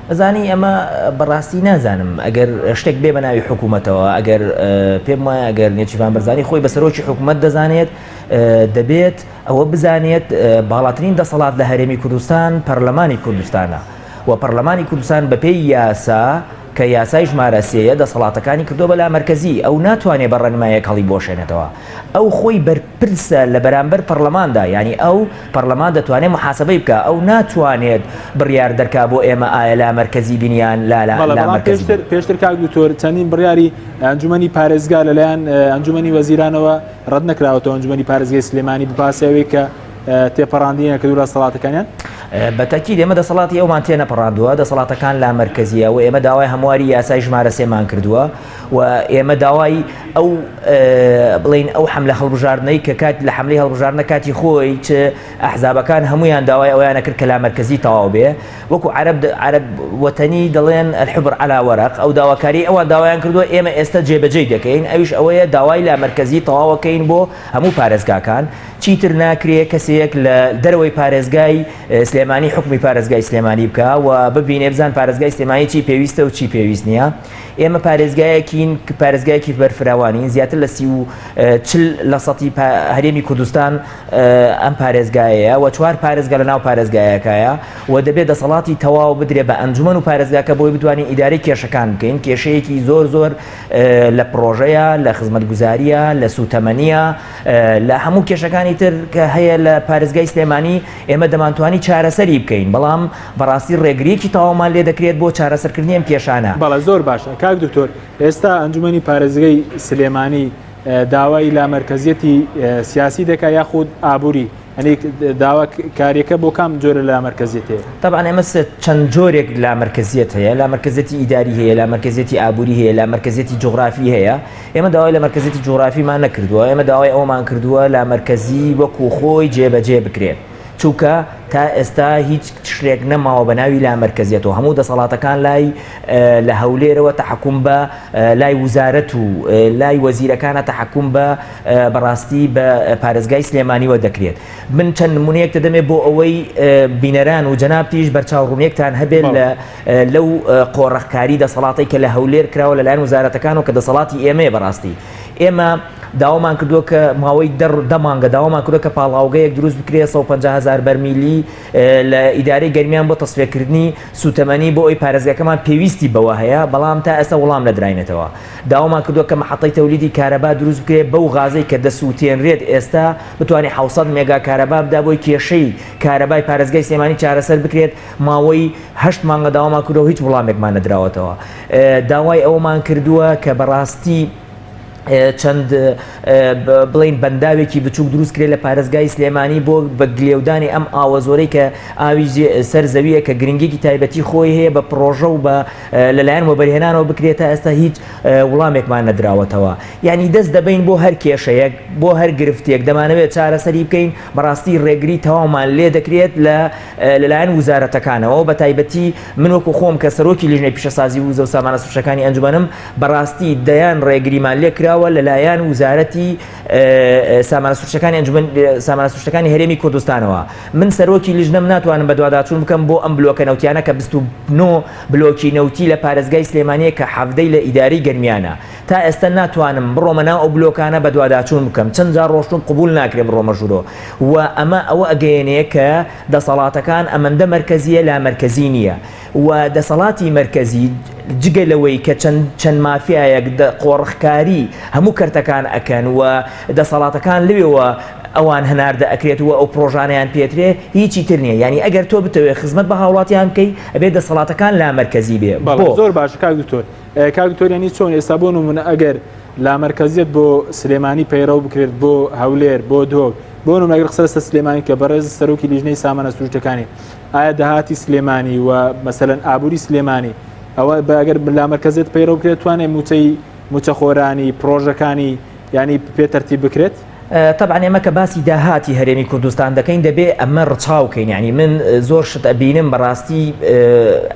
Speaker 8: ئەزانی ئەمە بەڕاستی نازانم ئەگەر شتێک بێ بە ناوی حکوومەتەوە ئەگەر پێم وایە ئەگەر نێچیرڤان بەرزانی خۆی بە سەرۆکی حکوومەت دەزانێت دەبێت ئەوە بزانێت باڵاترین دەسەڵات لە هەرێمی کوردستان پەرلەمانی کوردستانە و پەرلەمانی کوردستان بەپێی یاسا کە یاسای ژمارە سێیە دەسەڵاتەکانی کردووە بە لامەرکەزی، ئەو ناتوانێ بە ڕێنمایەک هەڵیبوەشێنێتەوە، ئەو خۆی بەرپرسە لە بەرامبەر پەڕلەماندا، یانی ئەو پەڕلەمان دەتوانێ موحاسەبەی بکا، ئەو ناتوانێت بڕیار دەرکا بۆ ئێمە ئایا لامەرکەزی بین یان لا
Speaker 1: بەڵێ بەڵام
Speaker 8: لامەرکەزی
Speaker 1: پێشتر
Speaker 8: بین.
Speaker 1: پێشتر کاک دکتۆر چەندین بڕیاری ئەنجومەنی پارێزگا لەلایەن ئەنجومەنی وەزیرانەوە ڕەت نەکراوەتەوە ئەنجومەنی پارێزگای سلێمانی بە پاساوی کە تێپەڕاندنیان کردووە دەسەڵاتەکانیان؟
Speaker 8: بە تەئکید ئێمە دەسەڵاتی ئەومان تێنەپەڕاندووە، دەسەڵاتەکان لامەرکەزییە و ئێمە داوای هەمواری یاسای ژمارە سێمان کردووە و ئێمە داوای ئەو بڵێین ئەو حەملە هەڵبژاردنەی کە کات لە حەملەی هەڵبژاردنە کاتی خۆی چ ئەحزابەکان هەمویان داوای ئەویانە کرد کە لامەرکەزی تەواو بێ وەکو عەرەب عەرەب وەتەنی دەڵێن الحبر على ورق ئەو داواکاری ئەوان داوایان کردووە ئێمە ئێستا جێبەجێی دەکەین ئەویش ئەوەیە داوای لامەرکەزی تەواوەکەین بۆ هەموو پارێزگاکان چیتر ناکرێ کەسێک لە دەرەوەی پارێزگای سلێمانی حوکمی پارێزگای سلێمانی بکا و ببینێ بزان پارێزگای سلێمانی چی پێویستە و چی پێویست نییە. ئێمە پارێزگایەکین پارێزگایەکی بەرفراوانین زیاتر لە 40 لە سەتی هەرێمی کوردستان ئەم پارێزگایەیە و چوار پارێزگا لە ناو پارێزگایەکایە و دەبێت دەسەڵاتی تەواو بدرێ بە ئەنجومەن و پارێزگاکە بۆی بتوانین ئیدارەی کێشەکان بکەین کێشەیەکی زۆر زۆر لە پڕۆژەیە لە خزمەتگوزاریە لە سوتەمەنیە لە هەموو کێشەکانی تر کە هەیە لە پارێزگای سلێمانی ئێمە دەمانتوانی چارەسەری بکەین بەڵام بەڕاستی ڕێگریەکی تەواومان لێ دەکرێت بۆ چارەسەرکردنی ئەم کێشانە.
Speaker 1: بەڵێ زۆر باشە کاک دکتۆر ئێستا ئەنجومەنی پارێزگای سلێمانی داوای لامەرکەزیەتی سیاسی دەکا یاخود ئابووری ئەنی داوا کاریەکە بۆ کام جۆرە لامەرکەزیەت هەیە؟
Speaker 8: تەبعەن ئێمە چەند جۆرێک لامەرکەزیەت هەیە لامەرکەزیەتی ئیداری هەیە لامەرکەزیەتی ئابووری هەیە لامەرکەزیەتی جوغرافی هەیە ئێمە داوای لامەرکەزیەتی جوغرافیمان نەکردووە، ئێمە داوای ئەوەمان کردووە لامەرکەزی وەکو خۆی جێبەجێ بکرێت، چونکە تا ئێستا هیچ شتێک نەماوە بە ناوی لامەرکەزیەتەوە، هەموو دەسەڵاتەکان لای لە هەولێرەوە تەحەکوم بە لای وزارەت و لای وەزیرەکانە تەحەکوم بە بەڕاستی بە پارێزگای سلێمانیوە دەکرێت. من چەند نمونەیەک دەدەمێ بۆ ئەوەی بینەران و جەنابتیش بەرچاوڕوونیەکتان هەبێت لە لەو قۆرخکاری دەسەڵاتەی کە لە هەولێر کراوە لەلایەن وزارەتەکانەوە کە دەسەڵاتی ئێمەیە بەڕاستی ئێمە داوامان کردووە کە ماوەی دە مانگە داوامان کردووە کە پاڵاوگەیەک دروست بکرێت 150 هزار بەرمیلی لە ئیدارەی گەرمیان بۆ تەسفیەکردنی سوتەمەنی بۆ ئەوی پارێزگاکەمان پێویستی بەوە هەیە بەڵام تا ئێستا وڵام نەدراینەتەوە داوامان کردووە کە مەحەتەی تەولیدی کارەبا دروست بکرێت بەو غازەی کە دەسووتێنرێت ئێستا بتوانێت 700 مێگا کارەبا بدا بۆی کێشەی کارەبای پارێزگای سلێمانی چارەسەر بکرێت ماوەی هەشت مانگە داوامان کردووە و هیچ وڵامێکمان نەدراوەتەوە. داوای ئەوەمان کردووە کە بەڕاستی چەند بڵین بەنداوێکی بچووک دروست کرێت لە پارێزگای سلێمانی بۆ بە گلێودانی ئەم ئاوە زۆرەی کە ئاوی سەر زەویە کە گرنگێکی تایبەتی خۆی هەیە بە پڕۆژە و بە لەلایەن وەبەرهێنانەوە بکرێت تا ئێستا هیچ وڵامێکمان نەدراوەتەوە یعنی دەست دەبین بۆ هەر کێشەیەک بۆ هەر گرفتێک دەمانەوێت چارەسەری بکەین بەڕاستی ڕێگری تەواومان لێ دەکرێت لە لەلایەن وزارەتەکانەوە بەتایبەتی من وەکو خۆم کە سەرۆکی لیژنەی پیشەسازی و وزە و سامانە سروشتەکانی ئەنجومەنم بەڕاستی دەیان ڕێگریمان لێکراوە لەلایەن وزارەتی سامانە سروشتەکانی ئەنجومەن سامانە سروشتەکانی هەرێمی کوردستانەوە من سەرۆکی لیژنەم ناتوانم بەدواداچوون بکەم بۆ ئەم بلۆکە نەوتیانە کە 29 بلۆکی نەوتی لە پارێزگای سلێمانیە کە حەڤدەی لە ئیدارەی گەرمیانە تا ئێستا ناتوانم بڕۆمە ناو ئەو بلۆکانە بەدواداچوون بکەم چەند جار ڕۆشتوم قبول ناکرێ بڕۆمە ژوورۆ و ئەمە ئەوە ئەگەیەنێ کە دەسەڵاتەکان ئەمەندە مەرکەزیە لامەرکەزی نیە و دەسەڵاتی مەرکەزی جگە لەوەی کە چەند چەند مافیایەک قۆڕخکاری هەموو کەرتەکان ئەکەن و دەسەڵاتەکان لەوێوە ئەوان هەناردە ئەکرێت و ئەو پڕۆژانەیان پێترێ هیچی تر نیە یانی ئەگەر تۆ بتەوێ خزمەت بە هاوڵاتیان بکەی ئەبێ دەسەڵاتەکان لامەرکەزی بێ
Speaker 1: بەڵێ زۆر باشە کاک دکتۆر کاک دکتۆر یانی چۆن ئێستا بۆ نمونە ئەگەر لامەرکەزیەت بۆ سلێمانی پەیڕەو بکرێت بۆ هەولێر بۆ دهۆک بۆ نمونە ئەگەر قسە لەسەر سلێمانی کە بەڕێز سەرۆکی لیژنەی سامانە سروشتەکانی ئایا داهاتی سلێمانی و مەسەلەن ئابووری سلێمانی ئەوە بە ئەگەر لامەرکەزیەت پەیڕەو بکرێت توانێت موچەی موچەخۆرانی پرۆژەکانی ینی پێ تەرتیب بکرێت؟
Speaker 8: تەبعەن ئێمە کە باسی داهاتی هەرێمی کوردستان دەکەین دەبێ ئەمە ڕچاو کەین یعنی من زۆر شت ئەبینم بەڕاستی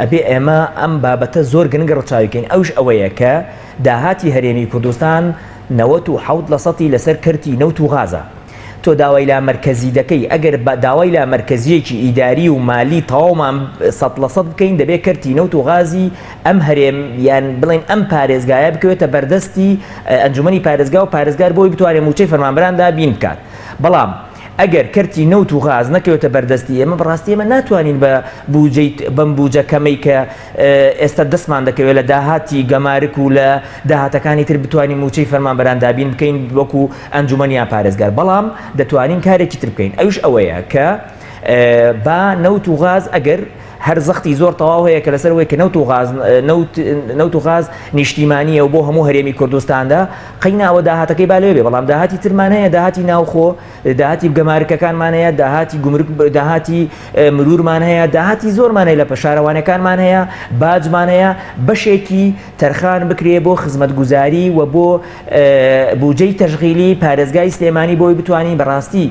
Speaker 8: ئەبێ ئێمە ئەم بابەتە زۆر گرنگە ڕچاوی کەین ئەوش ئەوەیە کە داهاتی هەرێمی کوردستان 97 لە سەتی لەسەر کەرتی نەوت و غازە تۆ داوای لامەرکەزی دەکەی ئەگەر داوای لامەرکەزیەکی ئیداری و مالی تەواومان 100% بکەین دەبێ کەرتی نەوت و غازی ئەم هەرێم یان بڵێن ئەم پارێزگایە بکەوێتە بەردەستی ئەنجومەنی پارێزگا و پارێزگار بۆی بتوانێت مووچەی فەرمانبەران دابین بکات بەڵام ئەگەر کەرتی نەوت و غاز نەکەوێتە بەردەستی ئێمە بەڕاستی ئێمە ناتوانین بە بوجەی بەم بوجە کەمەی کە ئێستا دەستمان دەکەوێت لە داهاتی گەمارک و لە داهاتەکانی تر بتوانین مووچەی فەرمانبەران دابین بکەین وەکو ئەنجومەن یان پارێزگار بەڵام دەتوانین کارێکی تر بکەین ئەوش ئەوەیە کە با نەوت و غاز ئەگەر هەر زەختی زۆر تەواو هەیە کە لەسەر ئەوەی کە نەوت و غاز نەوت نەوت و غاز نیشتیمانییە و بۆ هەموو هەرێمی کوردستاندا قەیناوە داهاتەکەی با لەوێ بێ بەڵام داهاتی ترمان هەیە داهاتی ناوخۆ داهاتی گەمارکەکانمان هەیە داهاتی گومرک داهاتی مرورمان هەیە داهاتی زۆرمان هەیە لە پەشارەوانەکانمان هەیە باجمان هەیە بەشێکی تەرخان بکرێ بۆ خزمەتگوزاری و بۆ بودجەی تەشغیلی پارێزگای سلێمانی بۆی بتوانین بەڕاستی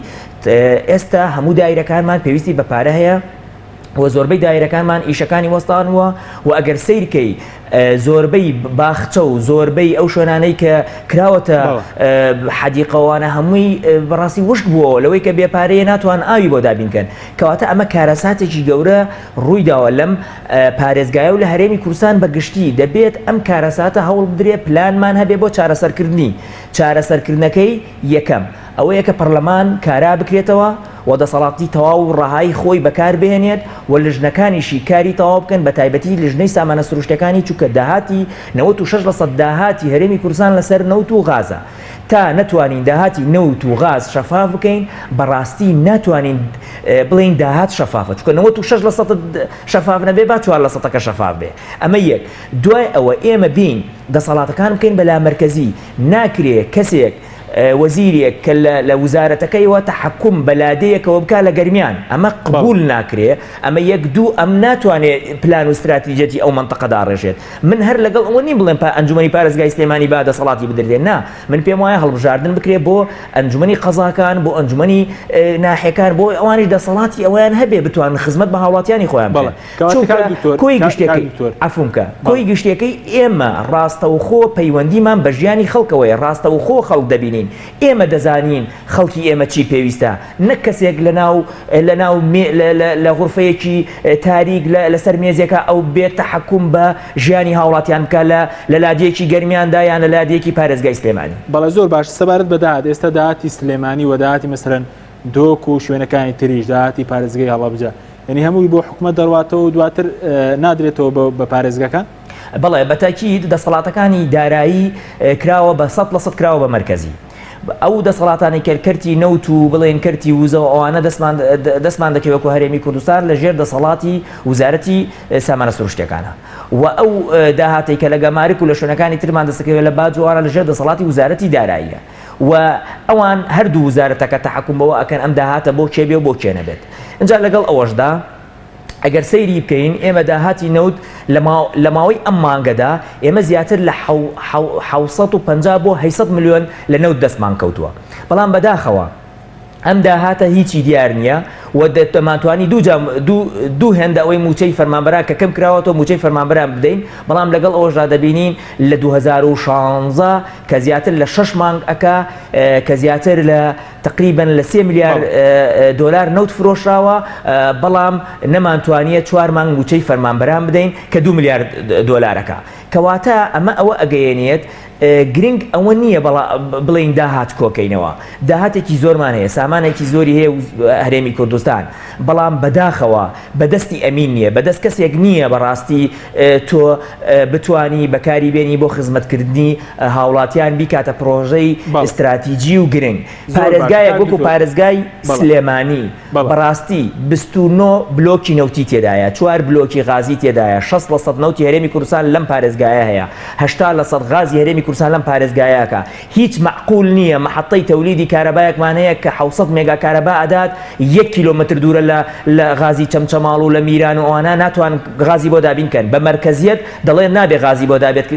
Speaker 8: ئێستا هەموو دایرەکانمان پێویستی بە پارە هەیە و زۆربەی دایرەکانمان ئیشەکانی وەستانوە و ئەگەر سەیرکەی زۆربەی باخچە و زۆربەی ئەو شوێنانەی کە کراوەتە حەدیقەوانە هەمووی بەڕاستی وشک بووەوە لەوەی کە بێپارەیە ناتوان ئاوی بۆ دابینکەن کەواتە ئەمە کارەساتێکی گەورە ڕوویداوە لەم پارێزگایە و لە هەرێمی کوردستان بە گشتی دەبێت ئەم کارەساتە هەوڵ بدرێ پلانمان هەبێ بۆ چارەسەرکردنی چارەسەرکردنەکەی یەکەم ئەوەیە کە پەرلەمان کارا بکرێتەوە و دەسەڵاتی تەواو و ڕەهای خۆی بەکار بهێنێت و لژنەکانیشی کاری تەواو بکەن بەتایبەتی لژنەی سامانە سروشتیەکانی چونکە داهاتی 96 لە سەد داهاتی هەرێمی کوردستان لەسەر نەوت و غازە تا نەتوانین داهاتی نەوت و غاز شەفاف بکەین بەڕاستی ناتوانین بڵێین داهات شەفافە چونکە 96 لە سەد شەفاف نەبێ با 4 لە سەدەکە شەفاف بێ ئەمە یەک دوای ئەوە ئێمە بین دەسەڵاتەکان بکەین بە لامەرکەزی ناکرێ کەسێک وەزیرێک کە لە وزارەتەکەیەوە تەحەکوم بە لادێیەکەوە بکا لە گەرمیان ئەمە قبول ناکرێ ئەمە یەک دوو ئەم ناتوانێ پلان و ستراتیجیەتی ئەو مەنتەقە داڕێژێت من هەر لەگەڵ ئەوە نیم بڵێم پا ئەنجومەنی پارێزگای سلێمانی با دەسەڵاتی بدرێ نا من پێم وایە هەڵبژاردن بکرێ بۆ ئەنجومەنی قەزاکان بۆ ئەنجومەنی ناحیەکان بۆ ئەوانیش دەسەڵاتی ئەوەیان هەبێ بتوانن خزمەت بە هاوڵاتیانی خۆیان بکەن. چونکە کۆی گشتیەکەی عەفوم کە کۆی گشتیەکەی ئێمە ڕاستەوخۆ پەیوەندیمان بە ژیانی خەڵکەوەیە ڕاستەوخۆ خەڵک دەبینین ئێمە دەزانین خەڵکی ئێمە چی پێویستە نەک کەسێک لەناو لەناو لە غورفەیەکی تاریک لەسەر مێزێکە ئەو بێت تەحەکوم بە ژیانی هاوڵاتیان بکە لە لە لادێکی گەرمیاندا یان لە لادێکی پارێزگای سلێمانی.
Speaker 1: بەڵێ زۆر باش سەبارەت بە داهات ئێستا داهاتی سلێمانی و داهاتی مەسەلەن دۆک و شوێنەکانی تریش داهاتی پارێزگای هەڵەبجە یعنی هەمووی بۆ حکومەت دەڕواتەوە و دواتر نادرێتەوە بە پارێزگەکان؟
Speaker 8: بەڵێ بەتەکید دەسەڵاتەکانی دارایی کراوە بە سەد لە سەد کراوە بە مەرکەزی ئەو دەسەڵاتانی کە کەرتی نەوت و بڵێن کەرتی وزە و ئەوانە دەستمان دەستمان دەکەوێت وەکو هەرێمی کوردستان لە ژێر دەسەڵاتی وزارەتی سامانە سروشتەکانە و ئەو داهاتێک کە لە گەمارک و لە شوێنەکانی ترمان دەستەکەوێت لە باج و ئەوانە لە ژێر دەسەڵاتی وزارەتی داراییە و ئەوان هەردوو وزارەتەکە تەحەکوم بەوە ئەکەن ئەم داهاتە بۆ کێ بێ و بۆ کێ نەبێت ئینجا لەگەڵ ئەوەشدا ئەگەر سەیری بکەین ئێمە داهاتی نەوت لە ماوەی ئەم مانگەدا ئێمە زیاتر لە 650 بۆ 800 ملیۆن لە نەوت دەستمان کەوتووە بەڵام بەداخەوە ئەم داهاتە هیچی دیار نییە و دەمانتوانی دوو هێندە ئەوەی مووچەی فەرمانبەران کە کەم کراوەتەوە مووچەی فەرمانبەران بدەین بەڵام لەگەڵ ئەوەشدا دەبینین لە 2016 کە زیاتر لە شەش مانگ ئەکا کە زیاتر لە تقریبا لە سێ ملیار دۆلار نەوت فرۆشراوە بەڵام نەمانتوانیە چوار مانگ مووچەی فەرمانبەران بدەین کە دو ملیار دۆلارەکە کەواتە ئەمە ئەوە ئەگەیەنێت گرنگ ئەوە نییە بڵێین داهات کۆکەینەوە، داهاتێکی زۆرمان هەیە، سامانێکی زۆری هەیە هەرێمی کوردستان، بەڵام بەداخەوە بەدەستی ئەمین نییە، بەدەست کەسێک نییە بەڕاستی تۆ بتانی بەکاری بێنی بۆ خزمەتکردنی هاوڵاتیان بیکاتە پرۆژەی ئیستراتیجی و گرنگ. پارێزگایەک وەکو پارێزگای سلێمانی بەڕاستی 29 بلۆکی نەوتی تێدایە، چوار بلۆکی غازی تێدایە، 60% نەوتی هەرێمی کوردستان لەم پارێزگایە هەیە، 80% غازی هەرێمی. کوردستان لەم پارێزگایە ئەکا. هیچ مەعقول نییە مەحەتەی تەولیدی کارەبایەکمان هەیە کە 700 مێگا کارەبا ئەدات یەک کیلۆمەتر دوورە لە لە غازی چەمچەماڵ و لە میران و ئەوانە ناتوان غازی بۆ دابین کەن بە مەرکەزیەت دەڵێن نابێ غازی بۆ دابێت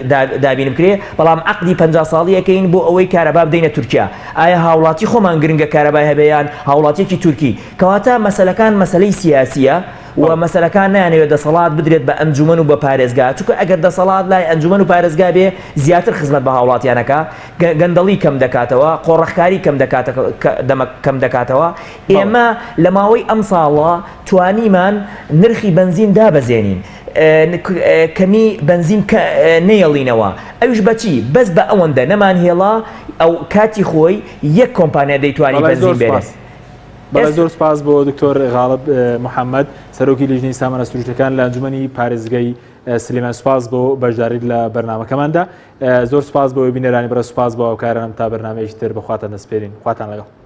Speaker 8: دابین بکرێ بەڵام عەقدی 50 ساڵی ئەکەین بۆ ئەوەی کارەبا بدەینە تورکیا ئایا هاوڵاتی خۆمان گرنگە کارەبای هەبێ یان هاوڵاتیەکی تورکی کەواتە مەسەلەکان مەسەلەی سیاسیە و مەسەلەکان نایانەوێت دەسەڵات بدرێت بە ئەنجومەن و بە پارێزگا چونکە ئەگەر دەسەڵات لای ئەنجومەن و پارێزگا بێ زیاتر خزمەت بە هاوڵاتیان ئەکا گەندەڵی کەم دەکاتەوە قۆڕەخکاری کەم دەکاتە کەم دەکاتەوە ئێمە لە ماوەی ئەم ساڵە توانیمان نرخی بەنزین دابەزێنین کەمی بەنزین نەیەڵینەوە ئەویش بەچی بەس بە ئەوەندە نەمان هێڵا ئەو کاتی خۆی یەک کۆمپانیا دەیتوانی بەنزین بێنێ.
Speaker 1: بەڵێ زۆر سپاس بۆ دکتۆر غاڵب محەممەد سەرۆکی لیژنەی سامانە سروشتەکان لە ئەنجومەنی پارێزگای سلێمان سپاس بۆ بەشداریت لە بەرنمەکەماندا زۆر سپاس بۆ بینەرانی بەڕێز سپاس بۆ هاوکارانم تا بەرنمەیەکی تر بەخواتان دەسپێرین خواتان لەگەڵ.